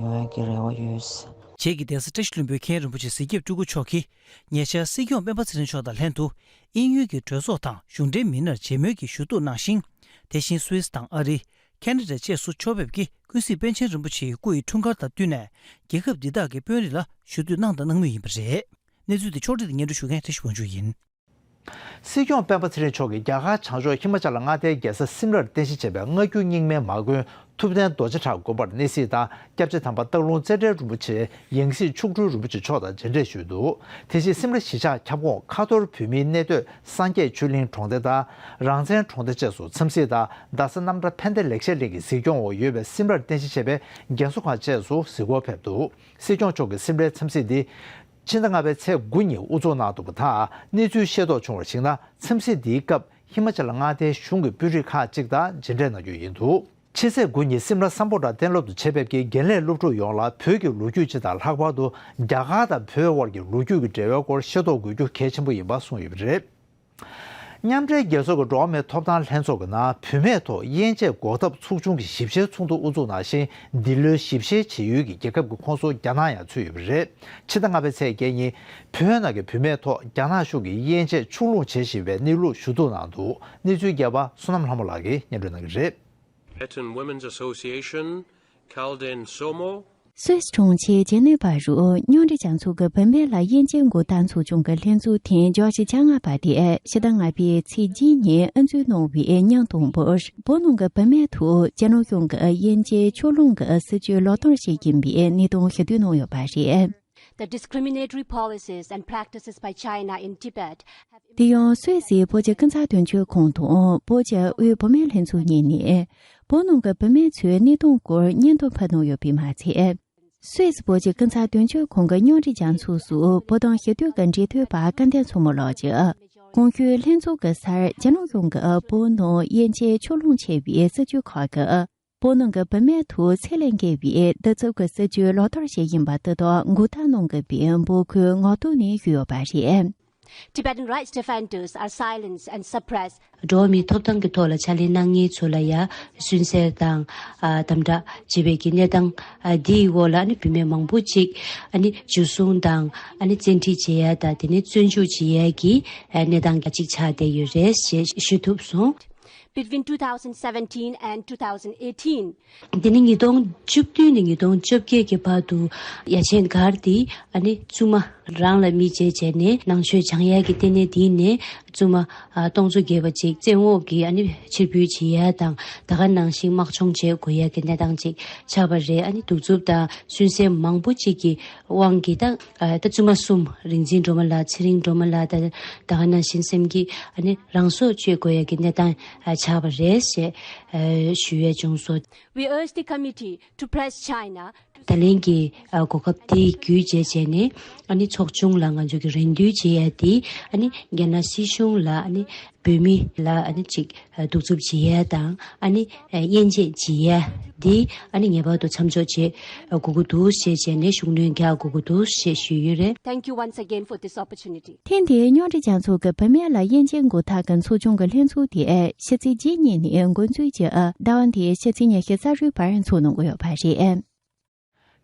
ཡོང་ཡ་གི་རེ་བ་ཡོད། བྱེས་ཀྱི་གདན་ས་བཀྲ་ཤིས་ལྷུན་པོའི་མཁན་རིན་པོ་ཆེ་གཟིགས་རྒྱབ་སྤྲུལ་སྐུ་མཆོག་གིས་ཉེ་ཆར་སྲིད་སྐྱོང་སྤེན་པ་ཚེ་རིང་མཆོག་དང་ལྷན་དུ་དབྱིན་ཡུལ་གྱི་གྲོས་ཚོགས་དང་གཞུང་འབྲེལ་མི་སྣར་མཇལ་མོལ་གྱི་ཞུ་གཏུག་གནང་ཞིང་། དེ་བཞིན་སུད་སི་དང་ཨ་རི། ཁེ་ན་ཌ་བཅས་སུ་ཕྱོགས་ཕེབས་ཀྱིས་ཀུན་གཟིགས་པཎ་ཆེན་རིན་པོ་ཆེ་ཡི་སྐུ་ཡི་འཁྲུངས་སྐར་དང་བསྟུན་ནས་རྒྱལ་ཁབ་འདི་དག་གི་དཔོན་རིགས་ལ་ཞུ་གཏུག་གནང་དང་གནང་མུས་ཡིན་པ་རེད། གནས་ཚུལ་དེ་ཕྱོགས་སྒྲིག་དང་སྙན་སྒྲོན་ཞུ་མཁན་བཀྲ་ཤིས་དབང་ཕྱུག་ཡིན། སྲིད་སྐྱོང་སྤེན་པ་ཚེ་རིང་མཆོག་གིས་རྒྱ་གར་བྱང་ཕྱོགས་ཧི་མ་ཅལ་མངའ་སྡེའི་རྒྱལ་ས་སིམ་ལར་རྟེན་གཞི་བྱས་པའི་སྔ་འགྱུར་རྙིང་མའི་མ་དགོན་ཐུབ་བསྟན་རྡོ་རྗེ་བྲག་དགོན་པར་གནས་གཟིགས་དང་། སྐྱབས་རྗེ་དམ་པ་སྟག་ལུང་རྩེ་བྲལ་རིན་པོ་ཆེ་ཡང་སྲིད་མཆོག་སྤྲུལ་རིན་པོ་ཆེ་མཆོག་དང་མཇལ་འཕྲད་ཞུས་འདུག་དེ་བཞིན་སིམ་ལ་གཞིས་ཆགས་ཁྱབ་ཁོངས་ཁ་ཐོར་བོད་མིའི་གནས་སྡོད་སངས་རྒྱས་ཆོས་གླིང་གྲོང་སྡེ་དང་རང་བཙན་གྲོང་སྡེ་བཅས་སུ་འཚམས་གཟིགས་དང་། རྡ་ས་རྣམ་གྲྭ་ཕན་བདེ་ལེགས་བཤད་གླིང་གི་གཟིགས་སྐྱོང་འོག་ཡོད་པའི་སིམ་ལར་རྟེན་གཞི་བྱས་པའི་རྒན་གསོ་ཁང་བཅས་སུ་གཟིགས་སྐོར་ཕེབས་འདུག་སྲིད་སྐྱོང་མཆོག་གི་སིམ་ལའི་འཚམས་གཟིགས་འདི་ཕྱི་ཟླ་ལྔ་པའི་ཚེས་དགུ་ཉིན་དབུ་འཛུགས་གནང་འདུག་པ་དང་། གནས་ཚུལ་ཤེས་རྟོགས་བྱུང་བར་གཞིགས་ན། འཚམས་གཟིགས་འདིའི་སྐབས་ ཧི་མ་ཅལ་མངའ་སྡེའི་གཞུང་གི་དཔོན་རིགས་ཁག་ཅིག་དང་མཇལ་འཕྲད་གནང་རྒྱུ་ཡིན་འདུག་ཕྱི་ཚེས་དགུ་ཉིན་སིམ་ལ་སམ་བྷོ་ཊ་གཏན་སློབ་ཏུ་ཆེད་ཕེབས་ཀྱིས་རྒན་ལས་སློབ་ཕྲུག་ཡོངས་ལ་བོད་ཀྱི་ལོ་རྒྱུས་སྤྱི་དང་ལྷག་པར་དུ་རྒྱ་གར་དང་བོད་དབར་གྱི་ལོ་རྒྱུས་ཀྱི་འབྲེལ་བའི་སྐོར་ཤེས་རྟོགས་དགོས་རྒྱུ་གལ་ཆེན་པོ་ཡིན་པ་གསུངས་ཡོད་པ་རེད། མཉམ་འབྲེལ་རྒྱལ་ཚོགས་ཀྱི་འགྲོ་བ་མིའི་ཐོབ་ཐང་ལྷན་ཚོགས་ཀྱི་ནང་བུད་མེད་ཐོག་དབྱེ་འབྱེད་འགོག་ཐབས་ཚོགས་ཆུང་གི་ཞིབ་བཤེར་ཚོགས་འདུ་དབུ་འཛུགས་གནང་ཞིང་། འདི་ལོའི་ཞིབ་བཤེར་བྱེད་ཡུལ་གྱི་རྒྱལ་ཁབ་ཀྱི་ཁོངས་སུ་རྒྱ་ནག་ཡང་ཚུད་ཡོད་པ་རེད། ཕྱི་ཟླ་ལྔ་པའི་ཚེས་བརྒྱད་ཉིན་བོད་ནང་གི་བུད་མེད་ཐོག་རྒྱ་ནག་གཞུང་གིས་དབྱེ་འབྱེད་ཕྱོགས་ལྷུང་བྱེད་བཞིན་པའི་གནས་ལུགས་ཞུ་གཏུག་གནང་འདུག་གནས་ཚུལ་རྒྱས་པ་བསོད་ནམས་ལྷ་མོ་ལགས་ཀྱིས་སྙན་སྒྲོན་གནང་གི་རེད། Tibetan Women's Association, Kalden Somo། སུད་སི་གྲོང་ཁྱེར་ཇེ་ནེ་ཝ་རུ་མཉམ་འབྲེལ་རྒྱལ་ཚོགས་ཀྱི་བུད་མེད་ལ་དབྱེ་འབྱེད་འགོག་ཐབས་ཚོགས་ཆུང་གི་ལྷན་ཚོགས་ཐེངས་བརྒྱ་ཞེ་བཅོ་ལྔ་པ་དེ་ཕྱི་ཟླ་ལྔ་པའི་ཚེས་གཅིག་ཉིན་ཨ་འཛུལ་གནང་བའི་ཉིན་དང་པོར། བོད་ནང་གི་བུད་མེད་ཐོག་རྒྱ་ནག་གཞུང་གིས་དབྱེ་འབྱེད་ཕྱོགས་ལྷུང་གི་སྲིད་བྱུས་ལག་བསྟར་བྱེད་ཀྱིན་པའི་གནས་སྟངས་ཞུ་གཏུག་གནང་ཡོད་པ་རེད། The discriminatory policies and practices by China in Tibet have དེ་ཡང་སུད་སིའི་བོད་ཀྱི་ཀུན་ཚ་དོན་གཅོད་ཁང་དང་བོད་ཀྱི་དབུས་བུད་མེད་ལྷན་ཚོགས་གཉིས་ནས་བོད་ནང་གི་བུད་མེད་ཚོའི་གནས་སྟངས་སྐོར་སྙན་ཐོ་ཕུལ་གནང་ཡོད་པས་མ་ཚད། སུད་སི་བོད་ཀྱི་ཀུན་ཚ་དོན་གཅོད་ཁང་གི་མཉམ་འབྲེལ་རྒྱལ་ཚོགས་སུ་བོད་དོན་ཞུ་གཏུག་གི་འབྲེལ་མཐུད་པ་སྐལ་ལྡན་མཚོ་མོ་ལགས་ཀྱིས། གོང་ཞུས་ལྷན་ཚོགས་ཀྱི་སར་རྒྱ་ནག་གཞུང་གིས་བོད་ནང་དབྱེ་འབྱེད་ཕྱོགས་ལྷུང་བྱས་པའི་སྲིད་བྱུས་ཁག་གིས། བོད་ནང་གི་བུད་མེད་ཐོག་ཚད་ལས་བརྒལ་བའི་གདུག་རྩུབ་ཀྱི་སྲིད་བྱུས་ལག་བསྟར་བྱས་ཡིན་པ་དེ་དག་འགོག་ཐབས་གནང་དགོས་པའི་འབོད་སྐུལ་ངག་ཐོག་ནས་ཞུས་ཡོད་པ་རེད། Tibetan rights defenders are silenced and suppressed. འགྲོ་བ་མིའི་ཐོབ་ཐང་གི་ཐོག་ལ་ཕྱག་ལས་གནང་མཁན་ཚོ་ལ་ཡ་སུན་གཙེར་དང་། ཨ། དམ་དྲག་བྱེད་པའི་གི་གནས་སྟངས། ཨ། འདིའི་འོག་ལ་ཨ་ནི་བུད་མེད་མང་པོ་ཅིག་ཨ་ནི་འཇུ་བཟུང་དང་ཨ་ནི་བཙན་ཁྲིད་བྱེད་ཡ་དང་དེ་ནས་བཙོན་འཇུག་བྱེད་ཡ་གི་ཨ་གནས་སྟངས་ཅིག་ཆགས་བསྡད་ཡོད་རེད་ཞེས་ཞུ་ཐུབ་སོང་། Between two thousand seventeen and two thousand eighteen, འདི་ནི་ཉིས་སྟོང་བཅུ་བདུན་ནས་ཉིས་སྟོང་བཅོ་བརྒྱད་ཀྱི་བར་དུ་ཡ་ཆེན་སྒར་དེ་ཨ་ནི་བཙུན་མ་རང་ལ་མི་བྱེད་བྱས་ནས་ནང་ཆོས་སྦྱང་ཡག་གི་ལྟེ་གནས་དེ་ནས་བཙུན་མ་ཨ་སྟོང་ཚོ་བརྒལ་བ་ཅིག་བཙན་འོག་གིས་ཨ་ནི་ཕྱིར་འབུད་བྱེད་ཡག་དང་ད་ག་ནང་བཞིན་དམག་སྦྱོང་བྱེད་དགོས་ཡག་གི་གནས་སྟངས་ཅིག་ཆགས་པ་རེད། ཨ་ནི་གདུག་རྩུབ་དང་སུན་གཙེར་མང་པོ་ཅིག་གི་དབང་གིས་ད་ཨ་ད་བཙུན་མ་གསུམ་རིག་འཛིན་སྒྲོལ་མ་ལགས་ཚེ་རིང་སྒྲོལ་མ་ལགས་དང་ད་ག་ནང་བཞིན་སེམས་སྐྱིད་ཨ་ནི་རང་སྲོག་གཅོད་དགོས་ཡག་གི་གནས་སྟངས་ཨ་ཆགས་པ་རེད་ཞེས་ཨ་ཞུ་ཡས་བྱུང་སོང་། We urge the committee to press China to ད་ལན་གྱི་ཨ་གོ་སྐབས་དེ་བརྒྱུད་བྱས་བྱས་ནས་ཨ་ནི་ཚོགས་ཆུང་ལ་ང་ཚོ་གི་རེ་འདུན་བྱེད་ཡ་དེ་ཨ་ནི་རྒྱ་ནག་སྲིད་གཞུང་ལ་ཨ་ནི་བོད་མི་ལ་ཨ་ནི་ཅིག་ཨ་གདུག་རྩུབ་བྱེད་ཡ་དང་ཨ་ནི་ཨ་དབྱེ་འབྱེད་བྱེད་ཡ་དེ་ཨ་ནི་ངེས་པར་དུ་མཚམས་འཇོག་བྱེད་དགོས་ཀྱི་འདུག་ཞེས་བྱས་ནས་ཤུགས་སྣོན་རྒྱག་དགོས་ཀྱི་འདུག་ཞེས་ཞུས་ཡོད་རེད། Thank you once again for this opportunity. ཐེངས་འདིའི་མཉམ་འབྲེལ་རྒྱལ་ཚོགས་ཀྱི་བུད་མེད་ལ་དབྱེ་འབྱེད་འགོག་ཐབས་ཀྱི་ཚོགས་ཆུང་གི་ལྷན་ཚོགས་དེ་ཕྱི་ཚེས་གཅིག་ཉིན་ནས་འགོ་འཛུགས་ཀྱིས་ཟླ་བ་འདིའི་ཕྱི་ཚེས་ཉི་ཤུ་རྩ་དྲུག་བར་འཚོགས་གནང་གི་ཡོད་པ་རེད། ཕྱི་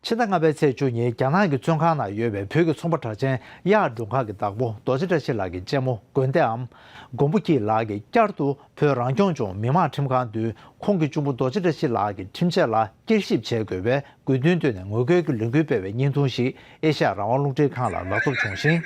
ཟླ་ལྔ་པའི་ཚེས་བཅུ་ཉིན་རྒྱ་ནག་གི་བཙོན་ཁང་ནང་ཡོད་པའི་བོད་ཀྱི་ཚོང་པ་གྲགས་ཅན་གཡག་སྒྲུང་ཁང་གི་བདག་པོ་རྡོ་རྗེ་བཀྲ་ཤིས་ལགས་ཀྱི་གཅེན་མོ་དགོན་སྡེའམ་མགོན་པོ་སྐྱིད་ལགས་ཀྱིས་བསྐྱར་དུ་བོད་རང་སྐྱོང་ལྗོངས་མི་དམངས་ཁྲིམས་ཁང་མདུན་ཁོང་གི་གཅུང་པོ་རྡོ་རྗེ་བཀྲ་ཤིས་ལགས་ཀྱི་ཁྲིམས་ཆད་ལ་བསྐྱར་ཞིབ་བྱེད་དགོས་པའི་དགོས་འདུན་བཏོན་ནས་ངོ་རྒོལ་གྱི་ལས་འགུལ་སྤེལ་བའི་བརྙན་ཐུང་ཞིག་ཨེ་ཤ་ཡ་རང་དབང་རླུང་འཕྲིན་ཁང་ལ་ལག་ཐོགས་བྱུང་ཞིང་།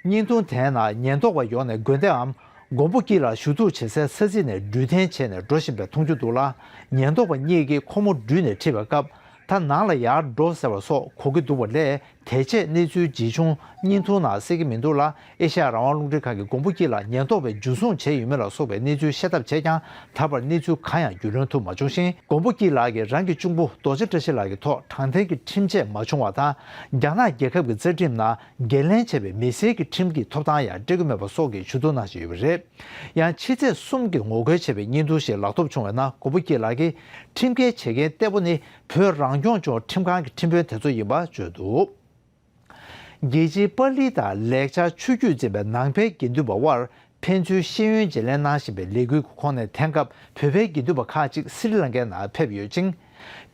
བརྙན་ཐུང་དེའི་ནང་ཉེན་རྟོག་པ་ཡོང་ནས་དགོན་སྡེའམ་མགོན་པོ་སྐྱིད་ལ་ཞུ་གཏུག་བྱེད་སའི་ས་ཚིགས་ནས་འགྲུལ་འཐེན་བྱས་ནས་འགྲོ་བཞིན་པ་མཐོང་རྒྱུ་འདུག་ལ། ཉེན་རྟོག་པ་གཉིས་ཀྱིས་ཁོ་མོ་འགྲུལ་ནས་ཁྲིད་པའི་སྐབས་ད་ནང་ལ་ཡར་འགྲོ་ཟེར་བ་སོགས་གོ་གི་འདུག་པ་ལས། དེ་རྗེས་གནས་ཚུལ་ཇི་བྱུང་བརྙན་ཐུང་ནང་གསལ་གྱི་མི་འདུག་ལ། ཨེ་ཤ་ཡ་རང་དབང་རླུང་འཕྲིན་ཁང་གིས་མགོན་པོ་སྐྱིད་ལ་ཉེན་རྟོག་པས་འཇུ་བཟུང་བྱས་ཡོད་མེད་ལ་སོགས་པའི་གནས་ཚུལ་ཤེས་ཐབས་བྱས་ཀྱང་ད་བར་གནས་ཚུལ་གང་ཡང་རྒྱུས་ལོན་ཐུབ་མ་བྱུང་ཞིང་། མགོན་པོ་སྐྱིད་ལགས་ཀྱིས་རང་གི་གཅུང་པོ་རྡོ་རྗེ་བཀྲ་ཤིས་ལགས་ཀྱི་ཐོག་དྲང་བདེན་གྱི་ཁྲིམས་ཆད་མ་བྱུང་བ་དང་། རྒྱ་ནག་རྒྱལ་ཁབ་ཀྱི་རྩ་ཁྲིམས་ནང་འགན་ལེན་བྱས་པའི་མི་སེར་གྱི་ཁྲིམས་ཀྱི་ཐོབ་ཐང་ཡང་སྤྲད་ཀྱི་མེད་པ་སོགས་ཀྱི་ཞུ་གཏུག་གནང་བཞིན་ཡོད་པ་རེད། ཡང་ཕྱི་ཚེས་གསུམ་གྱི་ངོ་རྒོལ་བྱས་པའི་བརྙན་ཐུང་ཞིག་ལག་ཐོབ་བྱུང་བའི་ནང་མགོན་པོ་སྐྱིད་ལགས་ཀྱིས་ཁྲིམས་འགལ་བྱེད་མཁན་གཏེ་པོ་ནི་བོད་རང་སྐྱོང་ལྗོངས་ཁྲིམས་ཁང་གི་ཁྲིམས་དཔོན་དེ་ཚོ་ཡིན་པ་བརྗོད་འདུག་རྒྱལ་སྤྱིའི་པར་ལེན་དང་ལེགས་ཆ་ཆོས་བརྒྱུད་འཛིན་པའི་ནང་པའི་དགེ་འདུན་པ་དབར་ཕན་ཚུན་ཤེས་ཡོན་བརྗེ་ལེན་གནང་བཞིན་པའི་ལས་འགུལ་གྱི་ཁོངས་ནས་དེང་སྐབས་བོད་པའི་དགེ་འདུན་པ་ཁག་ཅིག་སི་རི་ལང་ཀའི་ནང་ཕེབས་ཡོད་ཅིང་།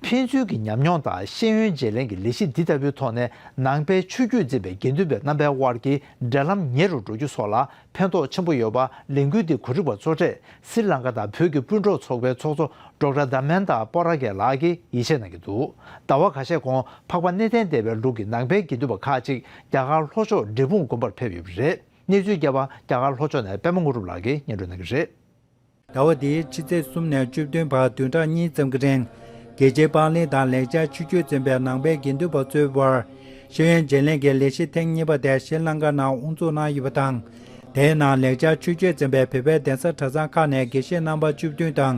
ཕན་ཚུན་གྱི་ཉམས་མྱོང་དང་ཤེས་ཡོན་བརྗེ་ལེན་གྱི་ལས་གཞི་འདི་ལྟ་བུའི་ཐོག་ནས་ནང་པའི་ཆོས་བརྒྱུད་འཛིན་པའི་དགེ་འདུན་པའི་རྣམ་པའི་དབར་གྱི་འབྲེལ་ལམ་ཉེ་རུ་འགྲོ་རྒྱུ་སོགས་ལ་ཕན་ཐོགས་ཆེན་པོ་ཡོད་པ་ལས་འགུལ་འདི་གོ་སྒྲིག་པ་གཙོ་གྲས་སི་རི་ལང་ཀ་དང་བོད་ཀྱི་སྤུན་གྲོགས་ཚོགས་པའི་ཚོགས་གཙོ་ཌོག་ཊར་དྷར་མེན་དྷ་པོ་ར་ཀེ་ལགས་ཀྱིས་ཡིད་ཆེས་གནང་གི་འདུག་ཟླ་བ་ཁ་ཤས་གོང་འཕགས་པ་གནས་བརྟན་སྡེ་པའི་ལུགས་ཀྱི་ནང་པའི་དགེ་འདུན་པ་ཁག་ཅིག་རྒྱ་གར་ལྷོ་ཕྱོགས་འབྲས་སྤུངས་དགོན་པར་ཕེབས་ཡོད་པ་རེད། གནས་ཚུལ་རྒྱས་པ་རྒྱ་གར་ལྷོ་ཕྱོགས་ནས་པད་མ་དངོས་གྲུབ་ལགས་ཀྱིས་སྙན་སྒྲོན་གནང་གི་རེད། ཟླ་བ་འདིའི་ཕྱི་ཚེས་གསུམ་ནས་བཅུ་བདུན་བར་བདུན་ཕྲག་གཉིས་ཙམ་གྱི་རིང་། རྒྱལ་སྤྱིའི་པར་ལེན་དང་ལེགས་ཆ་ཆོས་བརྒྱུད་འཛིན་པའི་ནང་པའི་དགེ་འདུན་པ་ཚོའི་དབར་ཤེས་ཡོན་བརྗེ་ལེན་གྱི་ལས་གཞི་ཐེངས་གཉིས་པ་དེ་ཤྲི་ལང་ཀ་ནང་དབུ་འཛུགས་གནང་ཡོད་པ་དང་། དེའི་ནང་ལེགས་ཆ་ཆོས་བརྒྱུད་འཛིན་པའི་བོད་པའི་གདན་ས་གྲྭ་ཚང་ཁག་ནས་དགེ་བཤེས་རྣམ་པ་བཅུ་བདུན་དང་།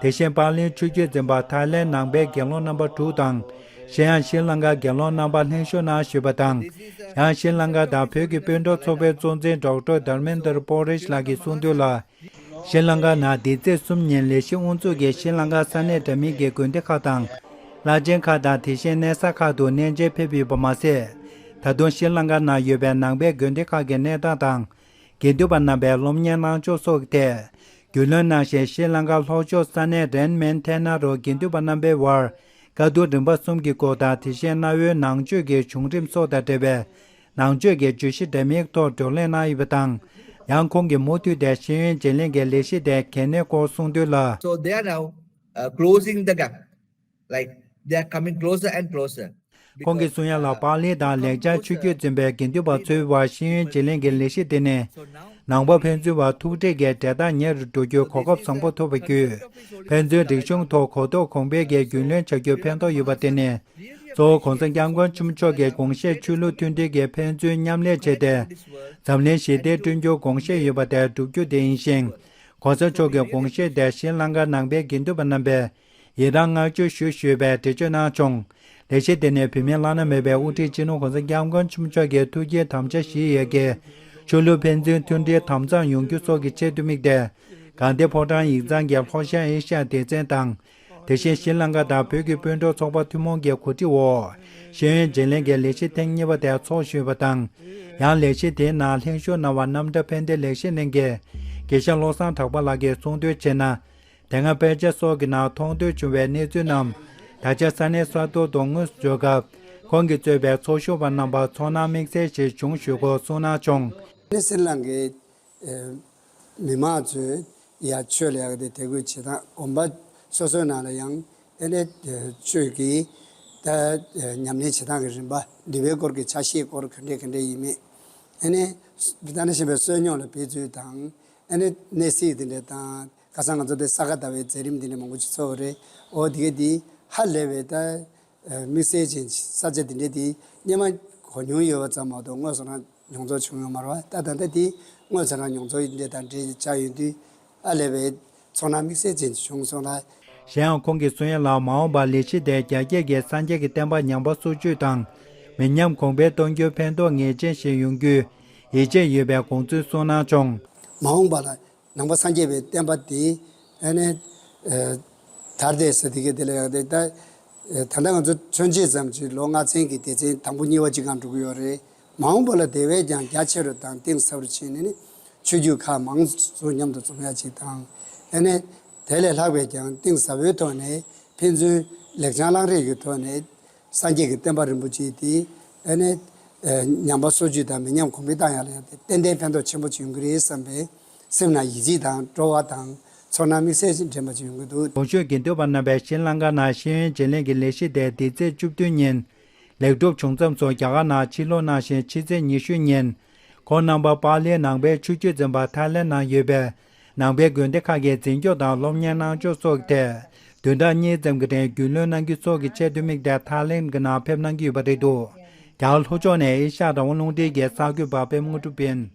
དེ་བཞིན་པར་ལེན་ཆོས་བརྒྱུད་འཛིན་པ་ཐའི་ལེན་ནང་པའི་དགེ་སློང་རྣམ་པ་དྲུག་དང་། གཞན་ཡང་ཤྲི་ལང་ཀ་རྒྱལ་ཡོངས་རྣམ་པ་ལྷན་ཞུགས་གནང་ཞུས་པ་དང་། ཡང་ཤྲི་ལང་ཀ་དང་བོད་ཀྱི་སྤུན་གྲོགས་ཚོགས་པའི་གཙོ་འཛིན་ཌོག་ཊར་དྷར་མེན་དར་པོ་རེཤ་ལགས་ཀྱིས་གསུངས་དོན་ལ། ཤྲི་ལང་ཀ་ནང་འདི་ཚེས་གསུམ་ཉིན་ལས་གཞི་དབུ་འཛུགས་ཀྱིས་ཤྲི་ལང་ཀ་ས་གནས་འདྲ་མིན་གྱི་དགོན་སྡེ་ཁག་དང་། བླ་ཆེན་ཁག་དང་དེ་བཞིན་གནས་ས་ཁག་ཏུ་གནས་མཇལ་ཕེབས་ཡོད་པ་མ་ཟད། ད་དུང་ཤྲི་ལང་ཀ་ནང་ཡོད་པའི་ནང་པའི་དགོན་སྡེ་ཁག་གི་གནས་སྟངས་དང་། དགེ་འདུན་པ་རྣམ་པའི་སློབ་གཉེར་གནང་ཕྱོགས་སོགས་ཀྱི་ཐད། རྒྱུས་ལོན་གནང་ཞིང་། ཤྲི་ལང་ཀ་ལྷོ་ཕྱོགས་ས་གནས་རན་མན་ཐེ་ན་རུ་དགེ་འདུན་པ་རྣམ་པའི་དབར་བཀའ་བསྡུར་རིམ་པ་གསུམ་གྱི་སྐོར་དང་། དེ་བཞིན་གནའ་བོའི་ནང་ཆོས་ཀྱི་བྱུང་རིམ་སོགས་དང་འབྲེལ་བའི་ནང་ཆོས་ཀྱི་བརྗོད་གཞི་འདྲ་མིན་ཐོག་བགྲོ་གླེང་གནང་ཡོད་པ་དང་། ཡང་ཁོང་གིས་མུ་མཐུད་དེ་ཤེས་ཡོན་བརྗེ་ལེན་གྱི་ལས་གཞི་དེ་གལ་གནད་སྐོར་གསུངས་དོན་ལ། So they are now, uh, closing the gap. Like, they are coming closer and closer. ཁོང་གིས་གསུང་ཡ་ལ། པཱ་ལི་དང་ལེགས་སྦྱར་ཆོས་བརྒྱུད་འཛིན་པའི་དགེ་འདུན་པ་ཚོའི་བར་ཤེས་ཡོན་བརྗེ་ལེན་གྱི་ལས་གཞི་དེ་ནི། ནང་པ་ཕན་ཚུན་བར་ཐུག་འཕྲད་ཀྱི་འབྲེལ་ཐག་ཉེ་རུ་འགྲོ་རྒྱུའི་གོ་སྐབས་བཟང་པོ་ཐོབ་པ་བརྒྱུད། ཕན་ཚུན་རིག་གཞུང་ཐོག་གོ་རྟོགས་གོང་འཕེལ་གྱི་རྒྱུས་ལོན་བྱ་རྒྱུར་ཕན་ཐོགས་ཡོད་པ་དེ་ནི། གཙོ་བོ་༸གོང་ས་༸སྐྱབས་མགོན་ཆེན་པོ་མཆོག་གི་དགོངས་བཞེད་ཆོས་ལུགས་མཐུན་སྒྲིལ་གྱི་ཕན་ཚུན་མཉམ་ལས་བྱས་ཏེ། འཛམ་གླིང་ཞི་བདེ་བསྐྲུན་རྒྱུའི་དགོངས་བཞེད་ཡོད་པ་དེ་བསྒྲུབ་རྒྱུ་དེ་ཡིན་ཞིང་། ༸གོང་ས་མཆོག་གི་དགོངས་བཞེད་དེ་ཤྲི་ལང་ཀ་ནང་པའི་དགེ་འདུན་པ་རྣམ་པས་ཡི་རང་བསྔགས་བརྗོད་ཞུ་ཞུས་པའི་འགྲེལ་བརྗོད་གནང་བྱུང་། ལས་གཞི་དེ་ནི་བོད་མིའི་བླ་ན་མེད་པའི་དབུ་ཁྲིད་སྤྱི་ནོར་༸གོང་ས་༸སྐྱབས་མགོན་ཆེན་པོ་མཆོག་གི་ཐུགས་བསྐྱེད་དམ་བཅའ་བཞེས་ཡོད་ཀྱི། ཆོས་ལུགས་ཕན་ཚུན་མཐུན་སྒྲིལ་དམ་གཙང་ཡོང་རྒྱུ་སོགས་ཀྱི་ཆེད་དུ་དམིགས་ཏེ། དགའ་ལྡན་ཕོ་བྲང་ཡིག་ཚང་གི་ལྷོ་ཤར་ཨེ་ཤ་ཡ་སྡེ་ཚན་དང་། དེ་བཞིན་ཤྲི་ལང་ཀ་དང་བོད་ཀྱི་སྤུན་གྲོགས་ཚོགས་པ་ཐུན་མོང་གི་གོ་སྒྲིག་འོག་ཤེས་ཡོན་བརྗེ་ལེན་གྱི་ལས་གཞི་ཐེངས་གཉིས་པ་དེ་འཚོགས་ཞུས་པ་དང་། ཡང་ལས་གཞི་དེའི་ནང་ལྷན་ཞུགས་གནང་བ་རྣམ་གྲྭ་ཕན་བདེ་ལེགས་བཤད་གླིང་གི་དགེ་བཤེས་བློ་བཟང་གྲགས་པ་ལགས་ཀྱིས་གསུངས་དོན་བྱས་ན། དེ་སྔ་དཔེ་ཆ་སོགས་ཀྱི་ནང་མཐོང་ཐོས་བྱུང་བའི་གནས་ཚུལ་རྣམས། ད་ཆ་ས་གནས་ས་ཐོག་ཏུ་དངོས་སུ་འབྱོར་སྐབས། ཁོང་གིས་གཙོས་པའི་ཚོགས་ཞུགས་པ་རྣམ་པར་ཚོར་སྣང་དམིགས་བསལ་ཞིག་བྱུང་ཞུ་སྐོར་གསུངས་གནང་བྱུང་། ནི་སྲིད་ལང་གི་མི་མང་ཚོས་ཡ་ཆོས་ལ་ཡག་དེ་དད་གུས་བྱེད་སྟངས། དགོན་པ་སོ་སོའི་ནང་ལ་ཡང་ཨེ་ནས་ཆོས་ཀྱི་ད་ཉམས་ལེན་བྱེད་སྟངས་ཀྱི་རིམ་པ། འདུལ་བའི་སྐོར་གྱི་ཆ་ཤས་སྐོར་ག་འདྲས་ག་འདྲས་ཡིན་མིན། ཨེ་ནས་ད་ནི་གཞན་པའི་བསོད་སྙོམས་ལ་འབད་ཚུལ་དང་། ཨེ་ནས་གནས་གཟིགས་དེ་འདྲས་དང་། ཁ་སང་ང་ཚོ་དེ་ས་ག་ཟླ་བའི་མཛད་རིམ་དེ་འདྲས་མང་པོ་ཅིག་ཚོགས་པ་རེད། འོ་དེ་ག་དེ་ཧ་ལས་པའི་ད། དམིགས་བསལ་ཅན་ས་ཆ་འདི་འདྲ་དེ་སྔོན་མ་གོ་མྱོང་ཡོད་པ་ཙམ་མ་གཏོགས་དངོས་སུ་རང་མྱོང་ཚོར་བྱུང་ཡོད་མ་རེད་པ། ད་ད་ལྟ་དེ་དངོས་སུ་རང་མྱོང་ཚོར་འདི་འདྲ་དང་འབྲེལ་བྱ་ཡོང་དུས་ཨ་ལས་པའི་ཚོར་སྣང་དམིགས་བསལ་ཅན་ཞིག་བྱུང་སོང་ལ། གཞན་ཡང་ཁོང་གིས་གསུང་ཡ་ལ། མ་འོངས་པར་ལས་གཞི་དེ་རྒྱ་སྐྱེད་ཀྱི་སངས་རྒྱས་ཀྱི་བསྟན་པ་ཉམས་པ་སོར་ཆུད་དང་། མི་ཉམས་གོང་འཕེལ་གཏོང་རྒྱུའི་ཕན་ཐོགས་ངེས་ཅན་ཞིག་ཡོང་རྒྱུའི་ཡིད་ཆེས་ཡོད་པའི་དགོངས་ཚུལ་གསུངས་གནང་བྱུང་། མ་འོངས་པ་ལ། ནང་པ་སངས་རྒྱས་པའི་བསྟན་པ་དེ་ཨ་ནི་དར་ཏེ་ཟེར་དེ་ག་དེ་ལ་ཡང་དེ་ད་ད་ལྟ་ང་ཚོ་མཚོན་བྱེད་ཙམ་གྱི་ལོ་ལྔ་ཚན་གྱི་སྡེ་ཚན་དང་པོ་གཉིས་པ་གཅིག་སྒང་འགྲོ་གི་ཡོད་རེད། མ་འོངས་པ་ལ་དེ་བས་ཀྱང་རྒྱ་ཆེ་རུ་དང་གཏིང་ཟབ་རུ་ཕྱིན་ནས་ནི་ཆོས་བརྒྱུད་ཁག་མང་ཚོ་མཉམ་དུ་འཛོམས་ཡ་གཅིག་དང་། ཨ་ནི་དེ་ལས་ལྷག་པའི་ཀྱང་གཏིང་ཟབ་པོའི་ཐོག་ནས་ཕན་ཚུན་ལེགས་བྱང་བླང་རེས་ཀྱི་ཐོག་ནས། སངས་རྒྱས་ཀྱི་བསྟན་པ་རིན་པོ་ཆེ་དེ་ཨ་ནི་ཉམས་པ་སོར་ཆུད་དང་མི་ཉམས་གོང་འཕེལ་བཏང་ཡག་ལ་ཡང་དེ་ཏན་ཏན་ཕན་ཐོགས་ཆེན་པོ་ཅིག་ཡོང་གི་རེད་བསམ་པའི་སེམས་ནང་ཡིད་ཆེས་དང་སྤྲོ་བ་དང་ཚོར་སྣང་དམིགས་བསལ་ཅིག་འདྲེན་པ་ཅིག་ཡོང་གི་འདུག། གོང་ཞུས་དགེ་འདུན་པ་རྣམ་པས་ཤྲི་ལང་ཀ་ནང་ཤེས་ཡོན་བརྗེ་ལེན་གྱི་ལས་གཞི་དེ་འདི་ཚེས་བཅུ་བདུན་ཉིན་ལེགས་གྲུབ་བྱུང་མཚམས་སུ་རྒྱ་གར་ནང་ཕྱིར་ལོག་གནང་ཞིང་། ཕྱི་ཚེས་ཉི་ཤུ་ཉིན་ཁོང་རྣམ་པ་པཱ་ལིའི་ནང་པའི་ཆོས་བརྒྱུད་འཛིན་པ་ཐའི་ལེན་ནང་ཡོད་པའི་ནང་པའི་དགོན་སྡེ་ཁག་གི་འཛིན་སྐྱོང་དང་སློབ་གཉེར་གནང་ཕྱོགས་སོགས་ཀྱི་ཐད། བདུན་ཕྲག་གཉིས་ཙམ་གྱི་རིང་རྒྱུས་ལོན་གནང་རྒྱུ་སོགས་ཀྱི་ཆེད་དུ་དམིགས་ཏེ། ཐའི་ལེན་གྱི་ནང་ཕེབས་གནང་གི་ཡོད་པ་རེད་འདུག། རྒྱ་གར་ལྷོ་ཕྱོགས་ནས་ཨེ་ཤ་ཡ་རང་དབང་རླུང་འཕྲིན་གྱི་གསར་འགོད་པ་པད་མ་དངོས་གྲུབ་ཡིན།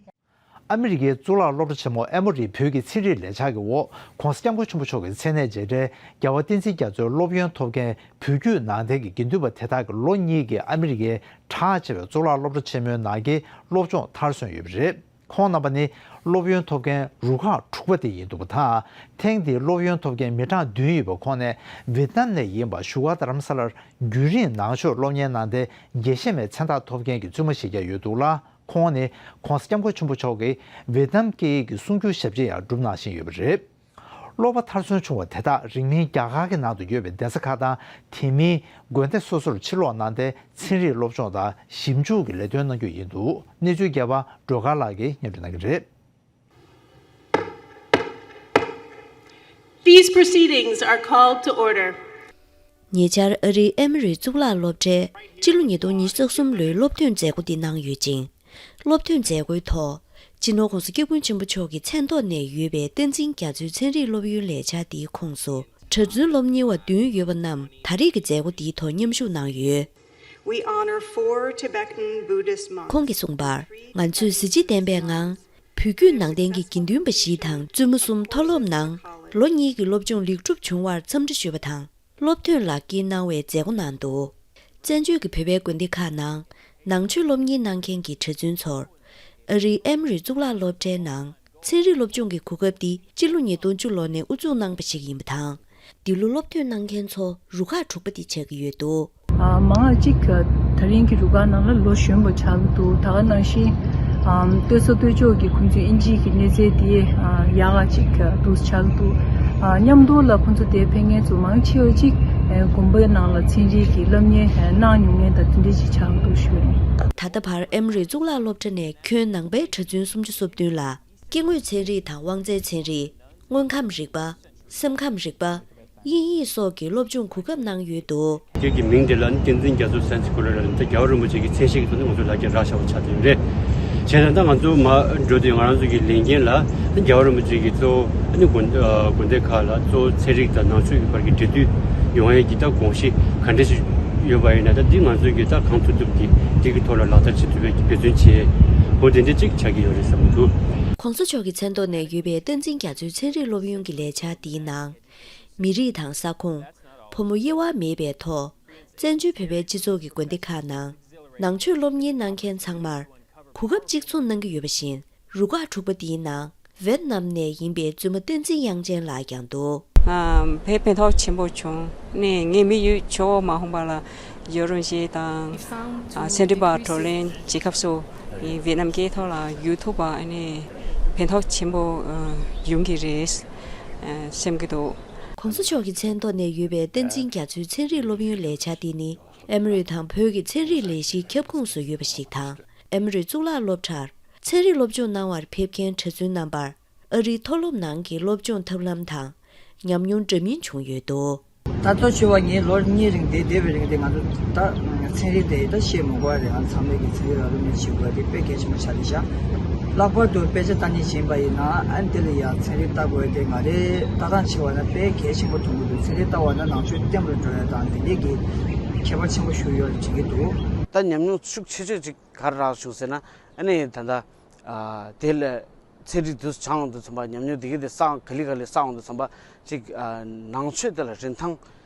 ཨ་མི་རི་ཀའི་གཙུག་ལག་སློབ་གྲྭ་ཆེན་མོ་ཨེ་མོ་རི་བོད་ཀྱི་ཚན་རིག་ལས་འཆར་གྱི་འོག་༸གོང་ས་༸སྐྱབས་མགོན་ཆེན་པོ་མཆོག་གི་མཚན་གནས་བྱས་འབྲས་རྒྱལ་བ་བསྟན་འཛིན་རྒྱ་མཚོའི་སློབ་ཡོན་ཐོབ་མཁན་བོད་བརྒྱུད་ནང་བསྟན་གྱི་དགེ་འདུན་པ་དེ་དག་གི་ལོ་གཉིས་ཀྱི་ཨ་མི་རི་ཀའི་གྲགས་ཆེ་བའི་གཙུག་ལག་སློབ་གྲྭ་ཆེན་མོའི་ནང་གི་སློབ་སྦྱོང་མཐར་སོན་ཡོད་པ་རེད། ཁོང་རྣམ་པ་ནི་སློབ་ཡོན་ཐོབ་མཁན་རུ་ཁག་དྲུག་པ་དེ་ཡིན་འདུག་པ་དང་། ཐེངས་འདིའི་སློབ་ཡོན་ཐོབ་མཁན་མི་གྲངས་བདུན་ཡོད་པའི་ཁོངས་ནས་ཝེ་ཏི་ནམ་ནས་ཡིན་པ་བཞུགས་སྒར་རྡ་རམ་ས་ལར་རྒྱུན་རིང་ནང་ཆོས་སློབ་གཉེར་གནང་སྟེ་དགེ་བཤེས་མའི་མཚན་རྟགས་ཐོབ་མཁན་གྱི་བཙུན་མ་ཞིག་ཀྱང་ཡོད་འདུག་ལ། ཁོང་ནི་༸གོང་ས་༸སྐྱབས་མགོན་ཆེན་པོ་མཆོག་གིས་ཝེ་ཏི་ནམ་སྐད་ཡིག་གི་གསུང་སྒྱུར་ཞབས་ཕྱི་ཡང་བསྒྲུབས་གནང་བཞིན་ཡོད་པ་རེད། སློབ་པ་མཐར་སོན་བྱུང་བ་དེ་དག་རིང་མིན་རྒྱ་གར་གྱི་ནང་དུ་ཡོད་པའི་གདན་ས་ཁག་དང་། དེ་མིན་དགོན་སྡེ་སོ་སོར་ཕྱིར་ལོག་གནང་སྟེ་ཚན་རིག་སློབ་སྦྱོང་དང་ཞིབ་འཇུག་གི་ལས་དོན་གནང་རྒྱུ་ཡིན་འདུག། གནས་ཚུལ་རྒྱས་པ་སྒྲོལ་དཀར་ལགས་ཀྱིས་སྙན་སྒྲོན་གནང་གི་རེད། These proceedings are called to order. ཉེ་ཆར་ཨ་རིའི་ཨེ་མོ་རི་གཙུག་ལག་སློབ་གྲྭས་སྤྱི་ལོ་ཉིས་སྟོང་ཉི་ཤུ་རྩ་གསུམ་ལོའི་སློབ་ཐོན་མཛད་སྒོ་འདི་གནང་ཡོད་ཅིང་། སློབ་ཐོན་མཛད་སྒོའི་ཐོག་སྤྱི་ནོར་༸གོང་ས་༸སྐྱབས་མགོན་ཆེན་པོ་མཆོག་གི་མཚན་ཐོག་ནས་ཡོད་པའི་བསྟན་འཛིན་རྒྱ་མཚོའི་ཚན་རིག་སློབ་ཡོན་ལས་འཆར་འདིའི་ཁོངས་སུ་གྲྭ་བཙུན་སློབ་གཉེར་བ་བདུན་ཡོད་པ་རྣམས་ད་རེས་ཀྱི་མཛད་སྒོ་འདིའི་ཐོག་མཉམ་ཞུགས་གནང་ཡོད། We honor four Tibetan Buddhist monks. ཁོང་གིས་གསུངས་པར། ང་ཚོས་གཟི་བརྗིད་ལྡན་པའི་ངང་། བོད་བརྒྱུད་ནང་བསྟན་གྱི་དགེ་འདུན་པ་བཞི་དང་བཙུན་མོ་གསུམ་མཐོ་སློབ་ནང་ལོ་གཉིས་ཀྱི་སློབ་སྦྱོང་ལེགས་གྲུབ་བྱུང་བར་འཚམས་འདྲི་ཞུས་པ་དང་། སློབ་ཐོན་ལག་འཁྱེར་གནང་བའི་མཛད་སྒོ་གནང་འདུག། བཙན་བྱོལ་གྱི་བོད་པའི་དགོན་སྡེ་ཁག་ནང་ནང་ཆོས་སློབ་གཉེར་གནང་མཁན་གྱི་གྲྭ་བཙུན་ཚོར་ཨ་རིའི་ཨེམ་རི་གཙུག་ལག་སློབ་གྲྭའི་ནང་ཚན་རིག་སློབ་སྦྱོང་གི་གོ་སྐབས་འདི་སྤྱི་ལོ་ཉིས་སྟོང་བཅུ་ལོ་ནས་དབུ་འཛུགས་གནང་བ་ཞིག་ཡིན་པ་དང་། འདི་ལོ་སློབ་ཐོན་གནང་མཁན་ཚོ་རུ་ཁག་དྲུག་པ་དེ་ཆགས་ཀྱི་ཡོད་འདུག། ཨ། མང་ང་གཅིག་ད་རིང་གི་རུ་ཁག་ནང་ལ་ལོ་གཞོན་པ་ཆགས་ཀྱི་འདུག། ད་ག་ནང་བཞིན་ཨམ། སྟོད་ས་སྟོད་ཕྱོགས་ཀྱི་ཁོང་ཚོའི་ཨིན་ཇིའི་གི་གནས་ཚད་དེ་ཨ། ཡག་ག་ཅིག་འདུག་ཆགས་ཀྱི་འདུག། ཨ། མཉམ་དུ་ལ་ཁོང་ཚོ་དེ་ཕེབས་མཁན་ཚོ་མང་ཆེ་བ་ཅིག་ཨ། དགོན་པའི་ནང་ལ་ཚན་རིག་གི་སློབ་གཉེར་ཨ། གནང་མྱོང་མཁན་དང་དེ་འདྲ་ཅིག་ཆགས་ཀྱི་འདུག་ཞུ་ཡ་ཡིན། ད་ལྟ་བར་ཨེམ་རི་གཙུག་ལག་སློབ་གྲྭ་ནས་ཁྱོན་ནང་པའི་གྲྭ་བཙུན་སུམ་ཅུ་སོ་བདུན་ལ་སྐྱེ་དངོས་ཚན་རིག་དང་དབང་རྩའི་ཚན་རིག། དངོས་ཁམས་རིག་པ། སེམས་ཁམས་རིག་པ། དབྱིན་ཡིག་སོགས་ཀྱི་སློབ་སྦྱོང་གོ་སྐབས་གནང་ཡོད་འདུག། སྐད་ཀྱི་མིང་དེ་ལ་ནི་བསྟན་འཛིན་རྒྱ་མཚོ་སན་སི་ཀུ་ལ་ལ་ནི་ད་རྒྱལ་བ་རིན་པོ་ཆེ་གི་མཚན་ཤས་ཀྱི་ཐོག་ནས་ང་ཚོ་ལ་རྒྱ་རག་བཞག་པ་ཆགས་ཏེ་ཡོད་རེད། བྱས་ཙང་ད་ང་ཚོ་མར་འགྲོ་དུས་ང་རང་ཚོ་གི་ལས་འགན་ལ་ནི་རྒྱལ་བ་རིན་པོ་ཆེ་གི་གཙོ་བོ་ནི་དགོན་དགོན་སྡེ་ཁག་ལ་གཙོ་བོ་ཚན་རིག་དང་ནང་ཆོས་ཀྱི་བར་གྱི་འབྲེལ་མཐུད་ཡོང་ཡས་ཀྱི་ད་དགོངས་གཞི་ག་འདྲ་ཞིག་ཡོད་པ་ཡིན་ན་ད་འདི་ང་ཚོ་གི་ད་གང་ཐུབ་ཐུབ་ཀྱི་འདི་གི་ཐོག་ལ་ལག་བསྟར་བྱེད་ཐུབ་པའི་གི་འབད་བརྩོན་བྱས་འོ་དེ་འདྲ་ཅིག་ཆགས་ཀྱི་ཡོད་རེད་བསམ་གྱི་འདུག། གོང་ས་མཆོག་གི་མཚན་ཐོག་ནས་ཡོད་པའི་བསྟན་འཛིན་རྒྱ་མཚོའི་ཚན་རིག་སློབ་ཡོན་གྱི་ལས་འཆར་འདིའི་ནང་། མི་རིགས་དང་ས་ཁོངས། ཕོ་མོ་དབྱེ་བ་མེད་པའི་ཐོག་བཙན་བྱོལ་བོད་པའི་སྤྱི་ཚོགས་ཀྱི་དགོན་སྡེ་ཁག་ནང་ནང་ཆོས་སློབ་གཉེར་གནང་མཁན་ཚང་མར་གོ་སྐབས་གཅིག་མཚུངས་གནང་གི་ཡོད་པ་བཞིན་རུ་ཁག་དྲུག་པ་འདིའི་ནང་ཝེད་ནམ་ནས་ཡིན་པའི་བཙུན་མ་བསྟན་འཛིན་དབྱངས་ཅན་ལགས་ཀྱང་འདུག། ཨ། དཔེ་ཕན་ཐོགས་ཆེན་པོ་བྱུང་ནས་ངའི་དམིགས་ཡུལ་ཇོ་བོ་མ་ཧོང་པ་ལ་ཡོ་རུན་ཞེས་དང་། ཨ། སེམས་ཁྲིད་པ་བགྲོ་གླེང་བྱེད་སྐབས་སུ་ཝེད་ནམ་སྐད་ཐོག་ལ་ཡུ་ཐུབ་པ་ཨ་ནི་ཕན་ཐོགས་ཆེན་པོ་ཡོང་གི་རེད། སེམས་ཀྱི་འདུག། གོང་ས་མཆོག་གི་མཚན་ཐོག་ནས་ཡོད་པའི་བསྟན་འཛིན་རྒྱ་མཚོའི་ཚན་རིག་སློབ་ཡོན་ལས་འཆར་འདི་ནི་ཨེ་མི་རི་དང་བོད་ཀྱི་ཚན་རིག་ལས་གཞིའི་ཁྱབ་ཁོངས་སུ་ཡོད་པ་ཞིག་དང་། ཨེ་མི་རི་གཙུག་ལག་སློབ་གྲྭར་ཚན་རིག་སློབ་སྦྱོང་གནང་བར་ཕེབས་མཁན་གྲྭ་བཙུན་རྣམ་པར་ཨ་རིའི་མཐོ་སློབ་ནང་གི་སློབ་སྦྱོང་ཐབས་ལམ་དང་ཉམས་མྱོང་འདྲ་མིན་བྱུང་ཡོད་འདུག། ད་གཙོ་ཆེ་བ་ངས་ལོ་གཉིས་རིང་འདིར་བསྡད་པའི་རིང་དེ་ང་ཚོ་ད་ཚན་རིག་དེ་ད་ཤེས་མི་དགོས་པ་རེད། ང་ཚང་མས་ཀྱི་ཚན་རིག་ལ་སློབ་གཉེར་བྱེད་དགོས་པ་དེ་དཔེ་གལ་ཆེན་པོ་ཆགས་བསྡད་ཤག། ལྷག་པར་དུ་དཔེ་ཆ་ལྟ་ནི་ཡིན་པ་ཡིན་ན་ཨ་ནི་དེ་ལ་ཡང་ཚན་རིག་ལྟ་དགོས་དེ་ང་རེ་ལྟ་སྟངས་བྱེད་པ་ན་དཔེ་གལ་ཆེན་པོ་མཐོང་གི་འདུག། ཚན་རིག་ལྟ་བ་ན་ནང་ཆོས་བརྟན་པོར་འགྲོ་ཡ་དང་དེ་འདྲས་ཀྱི་ཁྱད་པར་ཆེན་པོ་ཞིག་ཡོད་རེད་དྲན་གྱི་འདུག། ད་ཉམས་མྱོང་ཤུགས་ཆེ་ཤོས་ཅིག་ག་རེ་རག་བྱུང་ཟེར་ན་ཨ་ནི་ད་ལྟ་ཨ་དེ་ལ་ཚན་རིག་དུ་སྦྱང་འོང་དུ་ཚང་པ་ཉམས་མྱོང་དེ་ག་དེ་བསགས་ག་ལེ་ག་ལེ་བསགས་འོང་དུ་ཚང་པ་ཅིག་ཨ་ནང་ཆོས་དེ་ལ་རིན་ཐང་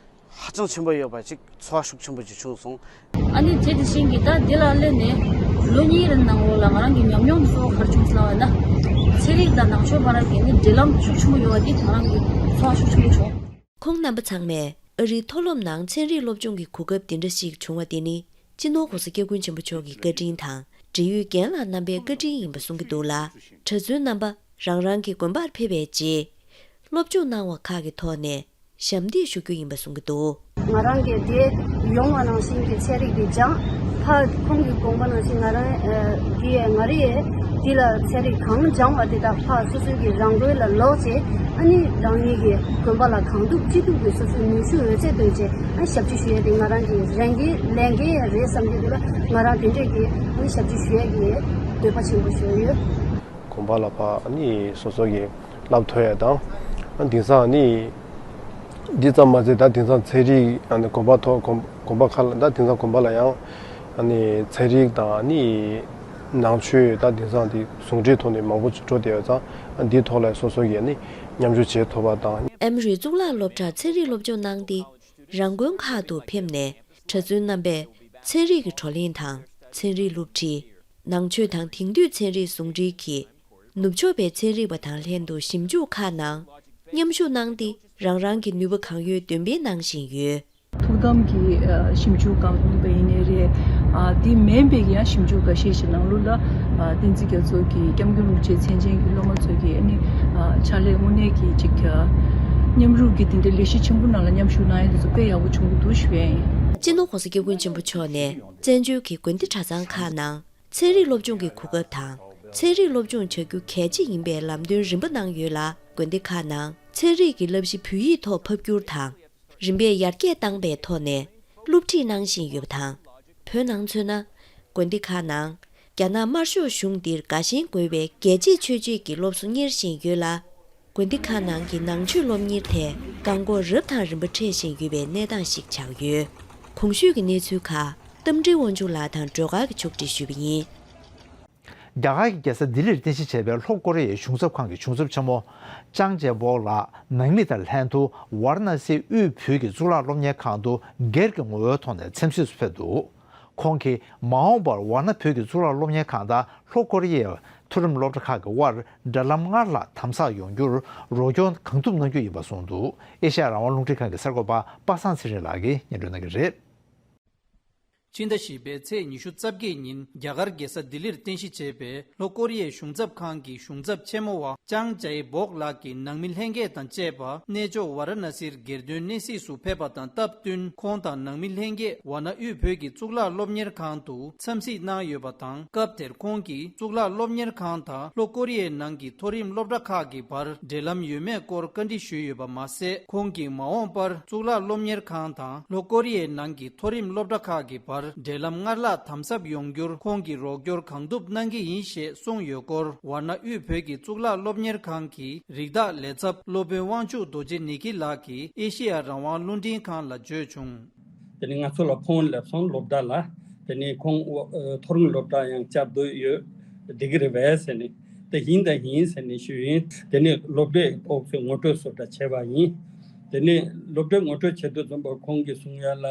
ཧ་ཅང་ཆེན་པོ་ཡོད་པ་ཅིག་ཚོར་བ་ཤུགས་ཆེན་པོ་ཅིག་བྱུང་སོང་། ཨ་ནི་དེ་དེ་བཞིན་གྱི་ད་འདི་ལ་སླེབས་ནས་ལོ་གཉིས་རིང་ནང་ལོགས་ལ་ང་རང་གི་ཉམས་མྱོང་གཙོ་བོ་ག་རེ་བྱུང་སོང་ལབ་ན། ཚན་རིག་དང་ནང་ཆོས་བར་གྱི་ནི་འབྲེལ་ལམ་ཤུགས་ཆེན་པོ་ཡོད་པ་དེ་ང་རང་གི་ཚོར་བ་ཤུགས་ཆེན་པོ་བྱུང་། ཁོང་རྣམ་པ་ཚང་མས་ཨ་རིའི་མཐོ་སློབ་ནང་ཚན་རིག་སློབ་སྦྱོང་གི་གོ་སྐབས་འདི་འདྲ་ཞིག་བྱུང་བ་དེ་ནི་སྤྱི་ནོར་༸གོང་ས་༸སྐྱབས་མགོན་ཆེན་པོ་མཆོག་གི་བཀའ་དྲིན་དང་འབྲེལ་ཡོད་རྒན་ལགས་རྣམ་པའི་བཀའ་དྲིན་ཡིན་པ་གསུང་གི་འདུག་ལ། གྲྭ་བཙུན་རྣམ་པ་རང་རང་གི་དགོན་པར་ཕེབས་པའི་རྗེས་སློབ་སྦྱོང་གནང་བ་ཁག་གི་ཐོག་ནས་ཞབས་འདེགས་ཞུ་རྒྱུ་ཡིན་པ་གསུང་གི་འདུག། ང་རང་གིས་དེ་ཡོང་བ་ནང་བཞིན་གྱི་ཚན་རིག་དེ་སྦྱངས། ཕར་ཁོང་གི་དགོངས་པ་ནང་བཞིན་ང་རང་ཨ་དེ་ང་རེ་དེ་ལ་ཚན་རིག་གང་སྦྱངས་པ་དེ་དག་ཕར་སོ་སོའི་གི་རང་འགུལ་ལ་ལོག་བྱས། ཨ་ནི་རང་ཉིད་ཀྱི་དགོན་པ་ལ་གང་ཐུབ་ཅི་ཐུབ་ཀྱིས་སོ་སོའི་ནུས་ཤུགས་ཡོད་ཚད་བཏོན་བྱས་ཨ་ཞབས་ཕྱི་ཞུ་ཡ་དེ་ང་རང་གི་རང་གི་ལས་འགན་རེད་བསམ་གྱི་འདུག་ལ། ང་རང་དེ་འདྲས་ཀྱི་ཨ་ནི་ཞབས་ཕྱི་ཞུ་ཡ་གི་འདོད་པ་ཆེན་པོ་ཞིག་ཡོད། དགོན་པ་ལ་ཕར་ཨ་ནི་སོ་སོ་གི་བསླབ་ཐུབ་ཡ་དང་། ཨ་དེང་སང་ཨ་ནི་འདི་ཙམ་མ་ཟད་ད་དེང་སང་ཚན་རིག་ཨ་ནི་དགོན་པ་ཐོག་དགོན་དགོན་པ་ཁག་ལ་ད་དེང་སང་དགོན་པ་ལ་ཡང་ཨ་ནི་ཚན་རིག་དང་ཨ་ནི་ནང་ཆོས་ད་དེང་སང་འདི་ཟུང་འབྲེལ་ཐོག་ནས་མང་པོ་ཅིག་འགྲོ་བསྡད་ཡོད་ཙང་། ཨ་འདིའི་ཐོག་ལ་སོ་སོ་གི་ཨ་ནི་མཉམ་ཞུགས་བྱེད་ཐུབ་པ་དང་། ཨེམ་རི་གཙུག་ལག་སློབ་གྲྭར་ཚན་རིག་སློབ་སྦྱོང་གནང་སྟེ། རང་དགོན་ཁག་ཏུ་ཕེབས་ནས་གྲྭ་བཙུན་རྣམ་པས་ཚན་རིག་གི་བགྲོ་གླེང་དང་ཚན་རིག་སློབ་ཁྲིད། ནང་ཆོས་དང་དེང་དུས་ཚན་རིག་ཟུང་འབྲེལ་གྱིས་ནུབ་ཕྱོགས་པའི་ཚན་རིག་པ་དང་ལྷན་དུ་ཞིབ་འཇུག་ཁག་ནང་མཉམ་ཞུགས་གནང་སྟེ། རང་རང་གི་ནུས་པ་གང་ཡོད་འདོན་སྤེལ་གནང་བཞིན་ཡོད། ཐུགས་དམ་གྱི་ཨ་ཞིབ་འཇུག་སྒང་ཡིན་པ་ཡིན་ནའི་རེད། ཨ་དེ་མིན་པའི་ཡང་ཞིབ་འཇུག་འགའ་ཤས་ཤིག་ནང་ལོགས་ལ་ཨ་བསྟན་འཛིན་རྒྱ་མཚོ་གི་སྐྱབས་མགོན་རིན་པོ་ཆེའི་མཚན་ཅན་གྱི་སློབ་མ་ཚོ་གི་ཨ་ནི་ཨ་ཕྱག་ལས་དངོས་གནས་ཀྱི་ཅིག་ཨ་མཉམ་རུབ་ཀྱི་དེ་འདྲའི་ལས་གཞི་ཆེན་པོ་ནང་ལ་མཉམ་ཞུགས་གནང་ཡ་དེ་ཚོ་དཔེ་ཡག་པོ་བྱུང་གི་འདུག་ཞུ་ཡ་ཡིན། སྤྱི་ནོར་༸གོང་ས་༸སྐྱབས་མགོན་ཆེན་པོ་མཆོག་ནས་བཙན་བྱོལ་གྱི་དགོན་སྡེ་གྲྭ་ཚང་ཁག་ནང་ཚན་རིག་སློབ་སྦྱོང་གི་གོ་སྐབས་དང་། ཚན་རིག་སློབ་སྦྱོང་བྱ་རྒྱུ་གལ་ཆེ་ཡིན་པའི་ལམ་སྟོན་རིམ་པ་གནང་ཡོད་ལ། དགོན་སྡེ་ཁག་ནང་ཚན་རིག་གི་བསླབ་གཞི་བོད་ཡིག་ཐོག་ཕབ་བསྒྱུར་དང་། རིམ་པས་ཡར་རྒྱས་བཏང་པའི་ཐོག་ནས་སློབ་ཁྲིད་གནང་བཞིན་ཡོད་པ་དང་། བོད་ནང་མཚོན་ན། དགོན་སྡེ་ཁག་ནང་རྒྱ་ནག་དམར་ཤོག་གཞུང་འདིར་དགའ་ཞེན་དགོས་པའི་རྒྱལ་གཅེས་ཆོས་གཅེས་ཀྱི་སློབ་གསོ་གཉེར་བཞིན་ཡོད་ལ། དགོན་སྡེ་ཁག་ནང་གི་ནང་ཆོས་སློབ་གཉེར་ཐད་བཀག་འགོག་རབ་དང་རིམ་པ་འཕྲད་བཞིན་ཡོད་པའི་གནས་སྟངས་ཤིག་ཆགས་ཡོད། གོང་ཞུས་ཀྱི་གནས་ཚུལ་ཁག་རྟ་མགྲིན་དབང་ཕྱུག་ལགས་དང་སྒྲོལ་དཀར་གྱིས་ཕྱོགས་སྒྲིག་ཞུས་པ་ཡིན། རྒྱ་གར་གྱི་རྒྱལ་ས་ལྡི་ལིར་རྟེན་གཞི་བྱས་པའི་ལྷོ་ཀོ་རི་ཡའི་གཞུང་ཚབ་ཁང་གི་གཞུང་ཚབ་ཆེན་མོ་ཅང་ཇེ་སྦོག་ལགས་ནང་མི་དང་ལྷན་དུ་ཝཱ་ར་ཎ་སིའི་དབུས་བོད་ཀྱི་གཙུག་ལག་སློབ་གཉེར་ཁང་དུ་སྒེར་གྱི་ངོ་བོའི་ཐོག་ནས་འཚམས་གཟིགས་སུ་ཕེབས་འདུག་ཁོང་གིས་མ་འོངས་པར་ཝཱ་ཎ་བོད་ཀྱི་གཙུག་ལག་སློབ་གཉེར་ཁང་དང་ལྷོ་ཀོ་རི་ཡའི་མཐོ་རིམ་སློབ་གྲྭ་ཁག་གི་དབར་འབྲེལ་ལམ་སྔར་ལྷག་དམ་ཟབ་ཡོང་རྒྱུར་རོགས་སྐྱོར་གང་ཐུབ་གནང་རྒྱུ་ཡིན་པ་གསུངས་འདུག་ཨེ་ཤེ་ཡ་རང་དབང་རླུང་འཕྲིན་ཁང་གི་གསར་འགོད་པ་པ་སངས་ཚེ་རིང་ལགས་ཀྱིས་སྙན་སྒྲོན་གནང་གི་རེད། ཕྱི་ཟླ་བཞི་པའི་ཚེས་ཉི་ཤུ་རྩ་བརྒྱད་ཉིན་རྒྱ་གར་རྒྱལ་ས་ལྡི་ལིར་རྟེན་གཞི་བྱས་པའི་ལྷོ་ཀོ་རི་ཡའི་གཞུང་ཚབ་ཁང་གི་གཞུང་ཚབ་ཆེན་མོ་བ་ཅང་ཇའི་སྦོག་ལགས་ཀྱི་ནང་མི་ལྷན་རྒྱས་དང་བཅས་པ་གནས་མཆོག་ཝཱ་ར་ཎ་སིར་སྒེར་དོན་གནས་གཟིགས་སུ་ཕེབས་པ་དང་སྟབས་བསྟུན། ཁོང་དང་ནང་མི་ལྷན་རྒྱས་ཝཱ་ཎ་དབུས་བོད་ཀྱི་གཙུག་ལག་སློབ་གཉེར་ཁང་དུ་འཚམས་གཟིགས་གནང་ཡོད་པ་དང་། སྐབས་དེར་ཁོང་གིས་གཙུག་ལག་སློབ་གཉེར་ཁང་དང་ལྷོ་ཀོ་རི་ཡའི་ནང་གི་མཐོ་རིམ་སློབ་གྲྭ་ཁག་གི་བར་འབྲེལ་ལམ་ཡོད་མེད་སྐོར་བཀའ་འདྲི་ཞུས་ཡོད་པ་མ་ཟད། ཁོང་གིས་མ་འོངས་པར་གཙུག་ལག་སློབ་གཉེར་ཁང་དང་ལྷོ་ཀོ་རི་ཡའི་ནང་གི་མཐོ་རིམ་སློབ་གྲྭ་ཁག་གི་བར་འབྲེལ་ལམ་སྔར་ལྷག་དམ་ཟབ་ཡོང་རྒྱུར་ཁོང་གིས་རོགས་སྐྱོར་གང་ཐུབ་གནང་གི་ཡིན་ཞེས་གསུངས་ཡོད་སྐོར། ཝཱ་ཎ་དབུས་བོད་ཀྱི་གཙུག་ལག་སློབ་གཉེར་ཁང་གི་རིགས་བདག་ལས་ཚབ་སློབ་དཔོན་དབང་ཕྱུག་རྡོ་རྗེ་ནི་གི་ལགས་ཀྱིས་ཨེ་ཤེ་ཡ་རང་དབང་རླུང་འཕྲིན་ཁང་ལ་བརྗོད་བྱུང་། དེ་ནས་ང་ཚོ་ལ་ཕོན་སླེབས་སོང་། སློབ་གྲྭ་ལ། དེ་ནས་ཁོང་ཨ་མཐོ་རིམ་སློབ་གྲྭ་ཡང་བཅར་འདོད་ཡོད། བསྡད་ཀྱི་རེད་པས་ཟེར་ནས། དེ་ཡིན་དང་ཡིན་ཟེར་ནས་ཞུས་ཡིན། དེ་ནས་སློབ་གྲྭའི་ཐོག་ཚོས་ངོ་སྤྲོད་བཟོ་གྲྭ་བྱས་པ་ཡིན། དེ་ནས་སློབ་གྲྭའི་ངོ་སྤྲོད་བྱེད་དུས་ཙམ་པ་ཁོང་གིས་གསུང་ཡ་ལ་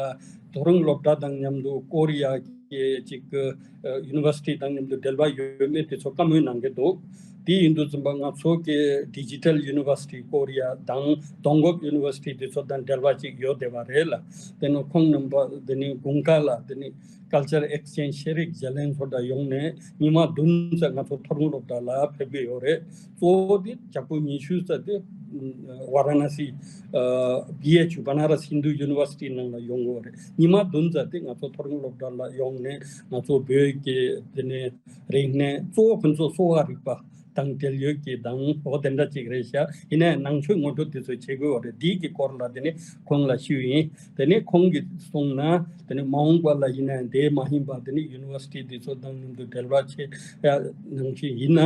མཐོ་རིམ་སློབ་གྲྭ་དང་མཉམ་དུ་ཀོ་རི་ཡ་གི་ཅིག་ཡུ་ནི་ཝར་སི་ཊི་དང་མཉམ་དུ་འབྲེལ་བ་ཡོད་མེད་དེ་ཚོ་བཀའ་མོལ་གནང་གི་འདུག་དེ་ཡིན་དུས་ཙམ་པ་ང་ཚོ་གི་ཌི་ཇི་ཊལ་ཡུ་ནི་ཝར་སི་ཊི་ཀོ་རི་ཡ་དང་ཏོང་གོབ་ཡུ་ནི་ཝར་སི་ཊི་དེ་ཚོ་དང་འབྲེལ་བ་ཅིག་ཡོད་བསྡད་པ་རེད་ལ། དེ་ནས་ཁོང་རྣམ་པ་དེ་ནས་དགུན་ཁ་ལ་དེ་ནས་ཀལ་ཅར་ཨེག་སི་ཅེན་ཇི་ཤེས་རིག་བརྗེ་ལེན་ཚོགས་གྲྭ་ཡོང་ནས་ཉི་མ་བདུན་ཙམ་ང་ཚོ་མཐོ་རིམ་སློབ་གྲྭ་ལ་ཕེབས་ཀྱི་ཡོད་རེད། གཙོ་བོ་དེ་ཞག་པོ་ཉི་ཤུ་ཙམ་དེ་ཝཱ་ར་ཎ་སི་བྷི་ཨེཆ་ཡུ་བ་ན་ར་སི་ཧིན་དུ་ཡུ་ནི་ཝར་སི་ཊི་ནང་ལ་ཡོང་དགོས་རེད། ཉི་མ་བདུན་ཙམ་དེ་ང་ཚོ་མཐོ་རིམ་སློབ་གྲྭ་ལ་ཡོང་ནས་ང་ཚོ་བོད་ཀྱི་དེ་ནས་རིག་གནས་གཙོ་བོ་ཁོང་ཚོ་གསོ་བ་རིག་པ་དང་འབྲེལ་ཡོད་ཀྱི་དང་འོ་དེ་འདྲ་ཅིག་རེད་ཤག་ཡིན་ནའི་ནང་ཆོས་ངོ་སྤྲོད་དེ་ཚོ་བྱེད་དགོས་པ་རེད། འདི་གི་སྐོར་ལ་དེ་ནས་ཁོང་ལ་ཞུས་ཡིན། དེ་ནས་ཁོང་གིས་གསུངས་ན་དེ་ནས་མ་འོངས་པ་ལ་ཡིན་ནའི་དེ་མ་ཡིན་པ་དེ་ནས་ཡུ་ནི་ཝར་སི་ཊི་དེ་ཚོ་དང་མཉམ་དུ་འབྲེལ་བ་བྱེད་ཡ་ནང་བཞིན་ཡིན་ན་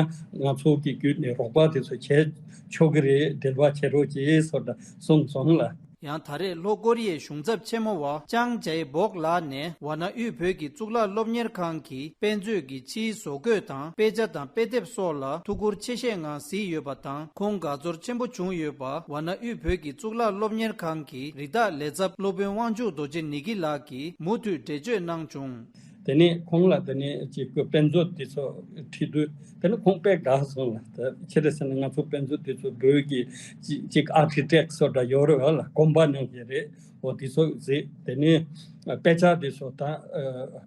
ང་ཚོ་གི་བརྒྱུད་ནས་རོགས་པ་དེ་ཚོ་བྱེད་ཆོག་གི་རེད། འབྲེལ་བ་བྱེད་རོགས་བྱེད་སོགས་གསུངས་སོང་ལ། ཡང་ད་རེས་ལྷོ་ཀོ་རི་ཡའི་གཞུང་ཚབ་ཆེན་མོ་བ་ཅང་ཇའི་སྦོག་ལགས་ནས་ཝཱ་ཎ་དབུས་བོད་ཀྱི་གཙུག་ལག་སློབ་གཉེར་ཁང་གི་དཔེ་མཛོད་ཀྱི་ཕྱིའི་བཟོ་བཀོད་དང་དཔེ་ཆ་དང་དཔེ་དེབ་སོགས་ལ་ཐུགས་ཁུར་ཆེ་བཞེས་ངང་གཟིགས་ཡོད་པ་དང་། ཁོང་དགའ་ཚོར་ཆེན་པོ་བྱུང་ཡོད་པ་ཝཱ་ཎ་དབུས་བོད་ཀྱི་གཙུག་ལག་སློབ་གཉེར་ཁང་གི་རིགས་བདག་ལས་ཚབ་སློབ་དཔོན་དབང་ཕྱུག་རྡོ་རྗེ་ནི་གི་ལགས་ཀྱིས་མུ་མཐུད་འགྲེལ་བརྗོད་གནང་བྱུང་། དེ་ནས་ཁོང་ལ་དེ་ནས་ཅིག་དཔེ་མཛོད་དེ་ཚོ་ཁྲིད་དུས་དེ་ནས་ཁོང་དཔེ་དགའ་སོང་ལ། ད་ཅི་རེད་ཟེར་ན་ང་ཚོ་དཔེ་མཛོད་དེ་ཚོ་བོད་ཀྱི་ཅིག་ཅིག་ཨར་ཀི་ཊེག་སོགས་འདྲ་ཡོད་རེད་བ་ལ། གོམ་པ་ནང་བཞིན་རེད། འོ་དེ་ཚོ་གཟིགས། དེ་ནས་དཔེ་ཆ་དེ་ཚོ་ད་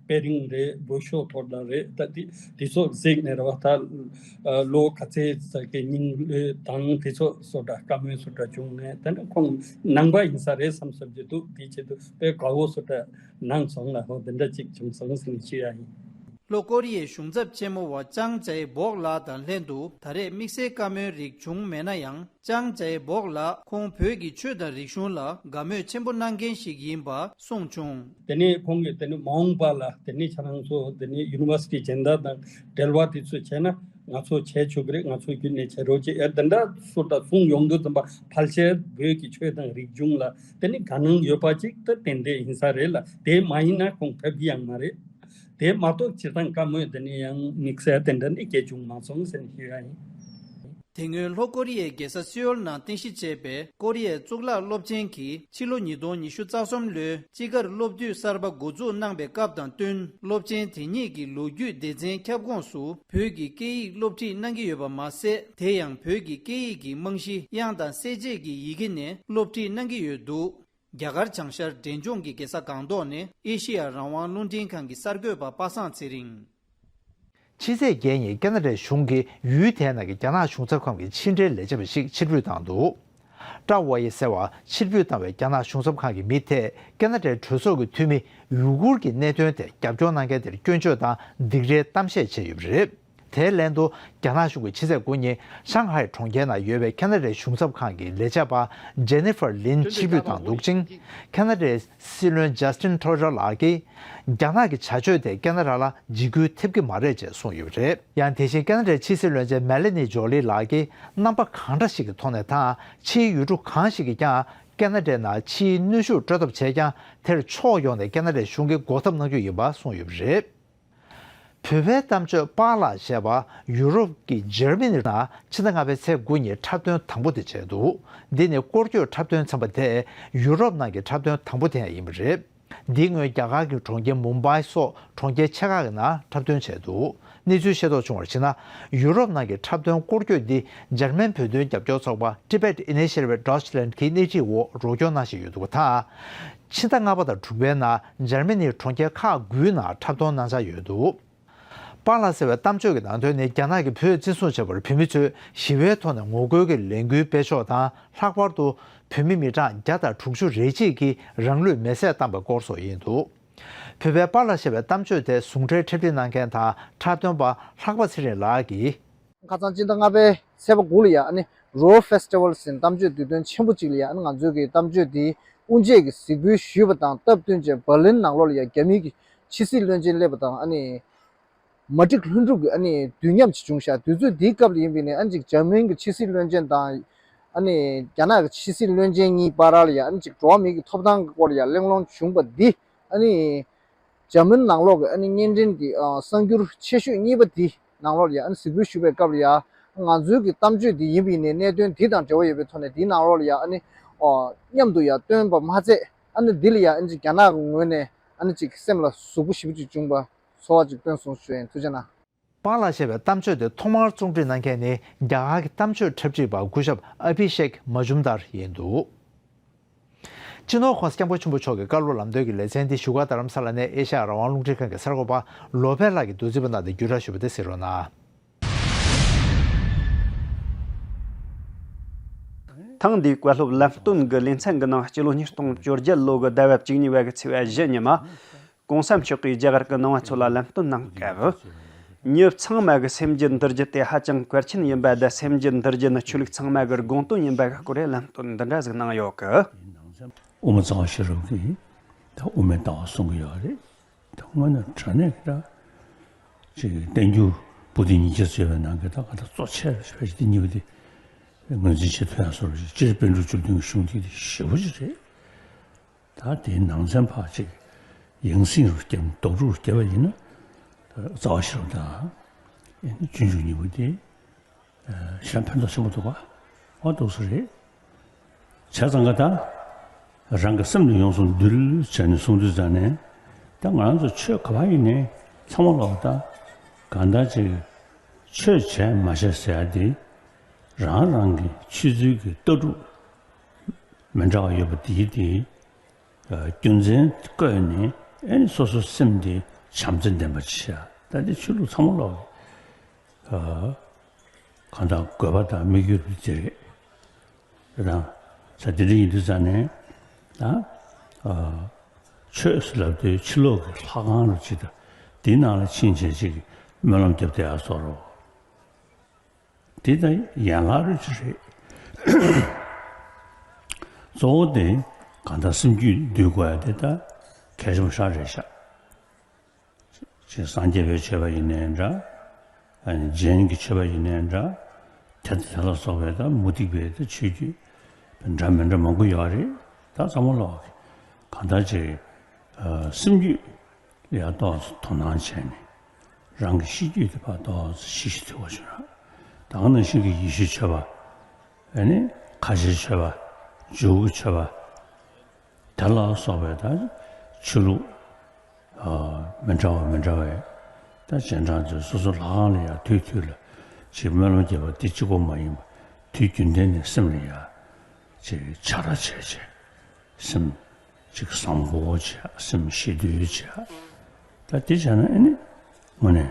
དཔེ་རིང་རེད། འབུར་ཤོག་ཐོག་འདྲ་རེད། ད་དེ་དེ་ཚོ་གཟིགས་ནས་རེད་བ། ད་ལོ་ག་ཚད་ཙམ་གྱི་རྙིང་ལོ་དང་དེ་ཚོ་སོགས་འདྲ་བཀའ་མོལ་སོགས་འདྲ་བྱུང་ནས་ད་ནི་ཁོང་ནང་པ་ཡིན་ས་རེད་བསམ་བསམ་གྱི་འདུག་དེ་བྱེད་དུས་དཔེ་དགའ་བོ་སོགས་འདྲ་གནང་སོང་ལ། ཧོ་དེ་འདྲ་ཅིག་བྱུང་སོང་ཟེར་ནས་ཞུ་ཡ་ཡིན། ལྷོ་ཀོ་རི་ཡའི་གཞུང་ཚབ་ཆེན་མོ་བ་ཅང་ཇའི་སྦོག་ལགས་དང་ལྷན་དུ་ད་རེས་དམིགས་བསལ་བཀའ་མོལ་རིགས་བྱུང་མེད་ན་ཡང་། ཅང་ཇའི་སྦོག་ལགས་ཁོང་བོད་ཀྱི་ཆོས་དང་རིག་གཞུང་ལ་དགའ་མོས་ཆེན་པོ་གནང་མཁན་ཞིག་ཡིན་པ་གསུངས་བྱུང་། དེ་ནས་ཁོང་གིས་དེ་ནས་མ་འོངས་པ་ལ་དེ་ནས་ཁྱེད་རང་ཚོ་དེ་ནས་ཡུ་ནི་ཝར་སི་ཊི་སྦྱིན་བདག་དང་འབྲེལ་བ་དེ་ཚོ་བྱས་ན་ང་ཚོ་བྱས་ཆོག་གི་རེད། ང་ཚོ་བརྒྱུད་ནས་བྱེད་རོགས་བྱེད་ཨེ་དེ་འདྲ་སོགས་དང་གསུངས་ཡོང་དུས་ཙམ་པ་ཕལ་ཆེར་བོད་ཀྱི་ཆོས་དང་རིག་གཞུང་ལ་དེ་ནི་དགའ་སྣང་ཡོད་པ་ཅིག་ད་ཏན་ཏན་ཡིན་ས་རེད་ལ། དེ་མ་ཡིན་ན་ཁོང་ཕེབས་ཀྱི་ཡང་མ་རེད། དེ་མ་གཏོགས་སྤྱིར་བཏང་བཀའ་མོལ་དེ་ནི་ཡང་དམིགས་བསལ་དེ་འདྲ་ནི་སྐད་བྱུང་མ་སོང་ཟེར་ནས་ཞུ་ཡ་ཡིན། དེ་སྔོན་ལྷོ་ཀོ་རི་ཡའི་རྒྱལ་ས་སེའོལ་ནང་རྟེན་གཞི་བྱས་པའི་ཀོ་རི་ཡའི་གཙུག་ལག་སློབ་ཆེན་གྱིས་ཕྱི་ལོ་ཉིས་སྟོང་ཉི་ཤུ་རྩ་གསུམ་ལོའི་དཔྱིད་ཀར་སློབ་དུས་གསར་པ་འགོ་འཛུགས་གནང་པའི་སྐབས་དང་བསྟུན། སློབ་ཆེན་དེ་ཉིད་ཀྱི་ལོ་རྒྱུས་སྡེ་ཚན་ཁྱབ་ཁོངས་སུ་བོད་ཀྱི་སྐད་ཡིག་སློབ་ཁྲིད་གནང་གི་ཡོད་པ་མ་ཟད། དེ་ཡང་བོད་ཀྱི་སྐད་ཡིག་གི་རྨང་གཞི་དབྱངས་དང་གསལ་བྱེད་ཀྱི་ཡི་གེ་ནས་སློབ་ཁྲིད་གནང་གི་ཡོད་འདུག་རྒྱ་གར་བྱང་ཤར་འབྲས་ལྗོངས་ཀྱི་རྒྱལ་ས་སྒང་ཏོག་ནས་ཨེ་ཤེ་ཡ་རང་དབང་རླུང་འཕྲིན་ཁང་གི་གསར་འགོད་པ་པ་སངས་ཚེ་རིང་། ཕྱི་ཚེས་བརྒྱད་ཉིན་ཁེ་ན་ཌའི་གཞུང་གིས་ཡུལ་དེའི་ནང་གི་རྒྱ་ནག་གཞུང་ཚབ་ཁང་གི་ཕྱི་འབྲེལ་ལས་བྱེད་པ་ཞིག་ཕྱིར་འབུད་བཏང་འདུག་ཀྲ་ཝ་ཡེ་ཟེར་བ་ཕྱིར་འབུད་བཏང་བའི་རྒྱ་ནག་གཞུང་ཚབ་ཁང་གི་མི་དེས་ཁེ་ན་ཌའི་གྲོས་ཚོགས་ཀྱི་འཐུས་མི་ཡུ་གུར་གྱི་གནད་དོན་དེ་རྒྱབ་སྐྱོར་གནང་མཁན་དེར་སྐྱོན་བརྗོད་དང་སྡིགས་རའི་གཏམ་བཤད་བྱས་ཡོད་པ་རེད། དེའི་ལན་དུ་རྒྱ་ནག་གཞུང་གིས་ཕྱི་ཚེས་དགུ་ཉིན་ཤང་ཧའེ་གྲོང་ཁྱེར་ནང་ཡོད་པའི་ཁེ་ན་ཌའི་གཞུང་ཚབ་ཁང་གི་ལས་བྱེད་པ་ཇེ་ནི་ཧྥར་ལིན་ཕྱིར་འབུད་བཏང་འདུག་ཅིང་། ཁེ་ན་ཌའི་སྲིད་བློན་ཇ་སི་ཊིན་ཁྲོ་ཌོ་ལགས་ཀྱིས། རྒྱ་ནག་གི་བྱ་སྤྱོད་དེ་ཁེ་ན་ཌ་ལ་འཇིགས་སྐུལ་ཐེབས་ཀྱི་མ་རེད་ཅེས་གསུངས་ཡོད་པ་རེད། ཡང་དེ་བཞིན་ཁེ་ན་ཌའི་ཕྱི་སྲིད་བློན་ཆེན་མེ་ལ་ནི་ཇོ་ལི་ལགས་ཀྱིས་རྣམ་པ་གང་འདྲ་ཞིག་གི་ཐོག་ནས་དང་ཕྱིའི་ཡུལ་གྲུ་གང་ཞིག་གིས་ཀྱང་ཁེ་ན་ཌའི་ནང་ཕྱིའི་གནོན་ཤུགས་སྤྲོད་ཐབས་བྱས་ཀྱང་། དེར་ཕྱོགས་ཡོངས་ནས་ཁེ་ན་ཌའི་གཞུང་གིས་འགོག་ཐབས་གནང་རྒྱུ་ཡིན་པ་གསུངས་ཡོད་པ་རེད། བོད་པའི་གཏམ་བརྗོད་པཱ་ལགས་ཞེས་པ་ཡུ་རོབ་ཀྱི་འཇར་མ་ནི་ནང་ཕྱི་ཟླ་ལྔ་པའི་ཚེས་དགུ་ཉིན་འཁྲབ་སྟོན་དང་པོ་དེ་བྱས་འདུག་འདི་ནི་སྐོར་སྐྱོད་འཁྲབ་སྟོན་ཚན་པ་དེ་ཡུ་རོབ་ནང་གི་འཁྲབ་སྟོན་དང་པོ་དེ་ཡང་ཡིན་པ་རེད། འདིའི་སྔོན་རྒྱ་གར་གྱི་གྲོང་ཁྱེར་མུམ་བྷའི་སོགས་གྲོང་ཁྱེར་ཆེ་ཁག་གི་ནང་འཁྲབ་སྟོན་བྱས་འདུག་གནས་ཚུལ་ཤེས་རྟོགས་བྱུང་བར་གཞིགས་ན། ཡུ་རོབ་ནང་གི་འཁྲབ་སྟོན་སྐོར་སྐྱོད་འདི་འཇར་མན་བོད་དོན་རྒྱབ་སྐྱོར་ཚོགས་པ་Tibet Initiative Deutschland གྱི་སྣེ་ཁྲིད་འོག་རོགས་སྐྱོར་གནང་བཞིན་ཡོད་འདུག་པ་དང་། ཕྱི་ཟླ་ལྔ་པ་དང་དྲུག་པའི་ནང་འཇར་མ་ནིའི་གྲོང་ཁྱེར་ཁག་དགུའི་ནང་འཁྲབ་སྟོན་གནང་འཆར་ཡོད་འདུག་པཱ་ལགས་ཟེར་བའི་གཏམ་བརྗོད་ཀྱི་ནང་དོན་ནི། རྒྱ་ནག་གིས་བོད་བཙན་བཟུང་བྱས་པར་བོད་མི་ཚོས་ཞི་བའི་ཐོག་ནས་ངོ་རྒོལ་གྱི་ལས་འགུལ་སྤེལ་ཕྱོགས་དང་། ལྷག་པར་དུ་བོད་མི་མི་གྲངས་བརྒྱ་དང་དྲུག་ཅུ་རེ་གཅིག་གིས་རང་ལུས་མེར་སྲེག་བཏང་པའི་སྐོར་སོགས་ཡིན་འདུག་བོད་པའི་པཱ་ལགས་ཞེས་པའི་གཏམ་བརྗོད་དེ་ཟུང་འབྲེལ་འཁྲབ་ཁྲིད་གནང་མཁན་དང་འཁྲབ་སྟོན་པ་ལྷག་པ་ཚེ་རིང་ལགས་ཀྱིས། ཁ་སང་སྤྱི་ཟླ་ལྔ་པའི་ཚེས་པ་དགུ་ལ་ཡ་ཨ་ནི་Ruhr Festival ཟེར་གཏམ་བརྗོད་དུས་སྟོན་ཆེན་པོ་གཅིག་ལ་ཡ་ཨ་ནི་ང་ཚོའི་གི་གཏམ་བརྗོད་འདི་དབུ་འབྱེད་ཀྱི་གཟིགས་འབུལ་ཞུས་པ་དང་སྟབས་བསྟུན་བྱས་འབར་ལིན་ནང་ལོགས་ལ་ཡ་རྒྱ་མིའི་གི་ཕྱི་སྲིད་བློན་ཆེན་སླེབས་པ་དང་ཨ་ནི་མ་ཊིན་ལྷུན་གྲུབ་ཀྱི་ཨ་ནི་དུས་མཉམ་ཅིག་བྱུང་ཤག་དུས་ཚོད་འདིའི་སྐབས་ལ་ཡིན་པས་ནི་ཨ་ནི་ཅིག་འཇར་མན་གྱི་ཕྱི་སྲིད་བློན་ཆེན་དང་ཨ་ནི་རྒྱ་ནག་གི་ཕྱི་སྲིད་བློན་ཆེན་གཉིས་བར་ལ་ཡ་ཨ་ནི་ཅིག་འགྲོ་བ་མིའི་གི་ཐོབ་ཐང་གི་སྐོར་ལ་ཡ་གླེང་སློང་བྱུང་བ་འདི་ཨ་ནི། འཇར་མན་ནང་ལོགས་ཀྱི་ཨ་ནི་བརྙན་འཕྲིན་གྱི་ཨ་གསར་འགྱུར་ཆེ་ཤོས་གཉིས་པ་འདི་ནང་ལོགས་ལ་ཡ་ཨ་ནི་གཟིགས་འབུལ་ཞུ་བའི་སྐབས་ལ་ཡ་ང་ཚོའི་གི་གཏམ་བརྗོད་འདི་ཡིན་པ་ཡིན་ནའི་གནད་དོན་འདི་དང་འབྲེལ་བ་ཡོད་པའི་ཐོག་ནས་འདིའི་ནང་ལོགས་ལ་ཡ་ཨ་ནི་ཨོ་མཉམ་དུ་ཡ་བཏོན་པ་མ་ཚད་ཨ་ནི་འདི་ལ་ཡ་ཨ་ནི་ཅིག་རྒྱ་ནག་གི་ངོས་ནས་ཨ་ནི་ཅིག་སེམས་ལ་ཟུག་པོ་ཞེ་པོ་ཅིག་བྱུང་བ་ཚོར་བ་ཅིག་སྟོན་སོང་ཞུ་ཡ་ཡིན། ཐུགས་རྗེ་གནང་། པཱ་ལགས་ཞེས་པའི་གཏམ་བརྗོད་དེ་ཐོག་མར་རྩོམ་སྒྲིག་གནང་མཁན་ནི་རྒྱ་གར་གྱི་གཏམ་བརྗོད་འཁྲབ་ཁྲིད་པ་སྐུ་ཞབས་ཨ་བྷི་ཤེག་མ་ཇུམ་དར་ཡིན་འདུག་སྤྱི་ནོར་༸གོང་ས་༸སྐྱབས་མགོན་ཆེན་པོ་མཆོག་གི་བཀའ་སློབ་ལམ་སྟོན་གྱི་ལེ་ཚན་འདི་བཞུགས་སྒར་རྡ་རམ་ས་ལ་ནས་ཨེ་ཤ་ཡ་རང་དབང་རླུང་འཕྲིན་ཁང་གི་གསར་འགོད་པ་ལོ་པེ་ལགས་ཀྱིས་མདོར་བསྡུས་པ་གནང་སྟེ་བརྒྱུད་བསྒྲགས་ཞུས་པ་དེ་གཟིགས་རོགས་གནང་། ཐེངས་འདིའི་བཀའ་སློབ་ལམ་སྟོན་གྱི་ལེ་ཚན་གྱི་ནང་སྤྱི་ལོ་ཉིས་སྟོང་བཅོ་བརྒྱད་ལོ་གི་ཟླ་བ་བཅུ་གཉིས་པ་གི་ཚེས་པ་བཞི་ཉིན་མ། ༸གོང་ས་མཆོག་གིས་རྒྱ་གར་གྱི་ནང་པ་ཚོ་ལ་ལམ་སྟོན་གནང་སྐབས། མྱི་ཚང་མ་གི་སེམས་རྒྱུད་འདུལ་རྒྱུ་དེ་ཧ་ཅང་གལ་ཆེན་ཡིན་པ་དང་། སེམས་རྒྱུད་འདུལ་རྒྱུ་ནི་ཆོས་ལུགས་ཚང་མ་གི་དགོངས་དོན་ཡིན་པ་གི་སྐོར་ལམ་སྟོན་འདི་འདྲ་ཟིག་གནང་ཡོད་གི། དབུ་མ་རྩ་བ་ཤེས་རབ་ཀྱིས་ད་དབུ་མའི་ལྟ་བ་གསུང་གི་ཡོད་རེད། ད་དངོས་གནས་དྲང་གནས་ཀྱི་ད་ཅིག་བསྟན་འགྱུར་པོ་ཏི་ཉིས་བརྒྱ་ཟེར་བའི་ནང་གི་ད་ག་ད་གཙོ་ཆེ་ཞེས་པ་ཞིག་དེ་གཉིས་པོ་དེ་ངོས་འཛིན་བྱེད་ཐུབ་ཡ་བཟོ་འདྲ་ཞིག་སྤྱིར་པཎ་གྲུབ་བཅུ་བདུན་གྱི་གཞུང་དེ་ཞེ་པོ་ཅིག་རེད། ད་དེའི་ནང་ཚན་ཕར་ཅིག་ཡང་སྲིད་རུ་བརྒྱབ་ནས་ལྡོག་ཕྲུག་རུ་བརྒྱབ་པ་ཡིན་ན་ད་རྩ་བ་ཤེས་རབ་དང་ཨེ་ནི་སྤྱོད་འཇུག་གཉིས་པོ་དེ་ཞེ་དྲག་ཕན་ཐོགས་ཆེན་པོ་འདུག་ག་ཨོ་འདུག་ས་རེད། བྱས་ཙང་ག་ད་རང་གི་སེམས་དེ་ཡོངས་སུ་འདུལ་བྱས་ནས་གསུང་དུས་ཙང་ནས་ད་ང་རང་ཚོ་ཆོས་ག་པར་ཡིན་ནའི་ཚང་མ་ལོག་ད་གང་ལྟར་ཅིག་ཆོས་བྱས་མ་བྱས་ཟེར་ཡ་དེ་རང་རང་གི་ཆོས་ཚུལ་གྱི་ལྟ་གྲུབ་མི་འདྲ་བ་ཡོད་པ་དེའི་དེ། རྒྱུ་མཚན་བཀོད་ནས་ཨེ་ནི་སོ་སོའི་སེམས་དེ་བྱམས་བརྩེ་ལྡན་པ་བྱེད་ཡ། ད་དེ་ཆོས་ལུགས་ཚང་མ་ལོག་གང་ལྟར་དགོས་པ་དང་དམིགས་ཡུལ་དེ་རེད། དེ་དང་ས་དེ་འདྲ་ཡིན་དུས་ཙང་ནས་ད་ཆོས་ཟེར་ལབ་དུས་ཕྱི་ལོགས་ཀྱི་ལྷ་ཁང་རུ་ཅིག་དང་དེའི་ནང་ལ་ཕྱིན་བྱས་ཅིག་སྨོན་ལམ་རྒྱབ་བསྡད་ཡ་བཟོ་འདྲ། དེ་ད་ཡན་ལག་རུ་ཅིག་རེད། གཙོ་བོ་དེ་གང་ལྟར་སེམས་རྒྱུད་འདུལ་དགོས་ཡ་དེ་ད་གལ་ཆེན་པོ་ཞེ་དྲག་རེད་ཤག་ཅིག་སངས་རྒྱས་པའི་ཆོས་པ་ཡིན་ནའི་འདྲ། ཨ་ནི་རྗེན་གྱི་ཆོས་པ་ཡིན་ནའི་འདྲ། དེ་དང་དེ་ལ་སོགས་པའི་ད་མུ་སྟེགས་པའི་ད་ཆོས་བརྒྱུད་འདྲ་མི་འདྲ་མང་པོ་ཡོད་རེད། ད་ཚང་མ་ལོག་གང་ལྟར་ཅིག་སེམས་རྒྱུད་ལ་ཡ་ཏོག་ཙམ་དོ་སྣང་བྱས་ནས་རང་གི་གཤིས་རྒྱུད་དེ་ཕར་ཏོག་ཙམ་ཞི་ཞིང་དུལ་བ་བྱུང་ན། ད་ག་ནང་བཞིན་གྱི་ཡེ་ཤུའི་ཆོས་པ། ཨ་ནི་ཁ་ཆེའི་ཆོས་པ། ཇོ་བོའི་ཆོས་པ། དེ་ལ་སོགས་པའི་ད་ཆོས་ལུགས་མི་འདྲ་བ་མི་འདྲ་བའི་ད་རྗེས་འབྲང་ཚོས་སོ་སོ་ལྷ་ཁང་ལ་ཡང་དུས་དུས་ལ་ཅིག་སྨོན་ལམ་རྒྱབ་པ་འདི་གཅིག་པོ་མ་ཡིན་པ་དུས་རྒྱུན་ལྡན་ནས་སེམས་ལ་ཡང་ཅིག་ཕྱག་ར་བྱས་བྱས་སེམས་ཅིག་བཟང་པོ་བྱས་སེམས་ཞི་དུལ་བྱས་ད་འདི་བྱས་ན་ཨ་ནི་དངོས་གནས།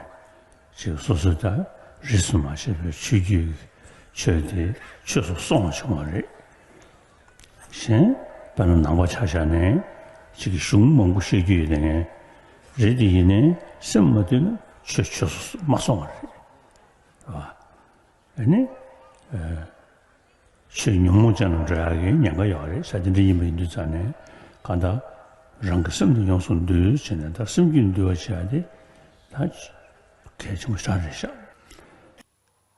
ཅིག་སོ་སོ་ད་རིས་སུ་མ་ཆད་པའི་ཆོས་བརྒྱུད་ཀྱི་ཆོས་དེ་ཆོས་སུ་སོང་བ་བྱུང་བ་རེད། གཞན་དཔེར་ན་ནང་པ་ཆ་བཞག་ནས་ཅིག་གཞུང་མང་པོ་བཤད་རྒྱུ་ཡོད་དེ་ངས་རེད་དེ་ཡིན་ནའི་སེམས་མ་དུལ་ན་ཆོས་ཆོས་སུ་མ་སོང་བ་རེད། ཨ་ནི། ཆོས་ཉོན་མོངས་ཅན་ལ་འགྲོ་ཡག་གི་ཉེན་ཁ་ཡོད་རེད་ས་དེ་འདྲ་ཡིན་པ་ཡིན་དུས་ཙང་ནས་གང་ལྟར་རང་གི་སེམས་དེ་ཡོངས་སུ་འདུལ་བྱས་ནས་ད་སེམས་རྒྱུད་འདུལ་བ་བྱེད་ཡག་དེ་ད་གལ་ཆེན་པོ་ཞེ་དྲག་རེད་ཤག་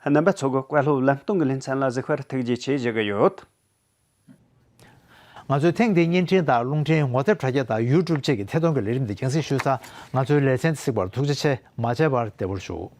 རྣམ་པ་ཚོ་གི་བཀའ་སློབ་ལམ་སྟོན་གྱི་ལེ་ཚན་ལ་གཟིགས་པར་ཐུགས་རྗེ་ཆེ་ཞུ་གི་ཡོད། ང་ཚོའི་ཐེངས་འདིའི་བརྙན་འཕྲིན་དང་རླུང་འཕྲིན། ངོ་དེབ་དྲ་རྒྱ་དང་ཡུ་ཊུབ་བཅས་ཀྱི་ཐད་གཏོང་གི་ལས་རིམ་འདི་རྒྱང་སྲིང་ཞུས་ཚར། ང་ཚོའི་ལེ་ཚན་འདི་གཟིགས་པར་ཐུགས་རྗེ་ཆེ། མ་མཇལ་བར་བདེ་པོར་བཞུགས།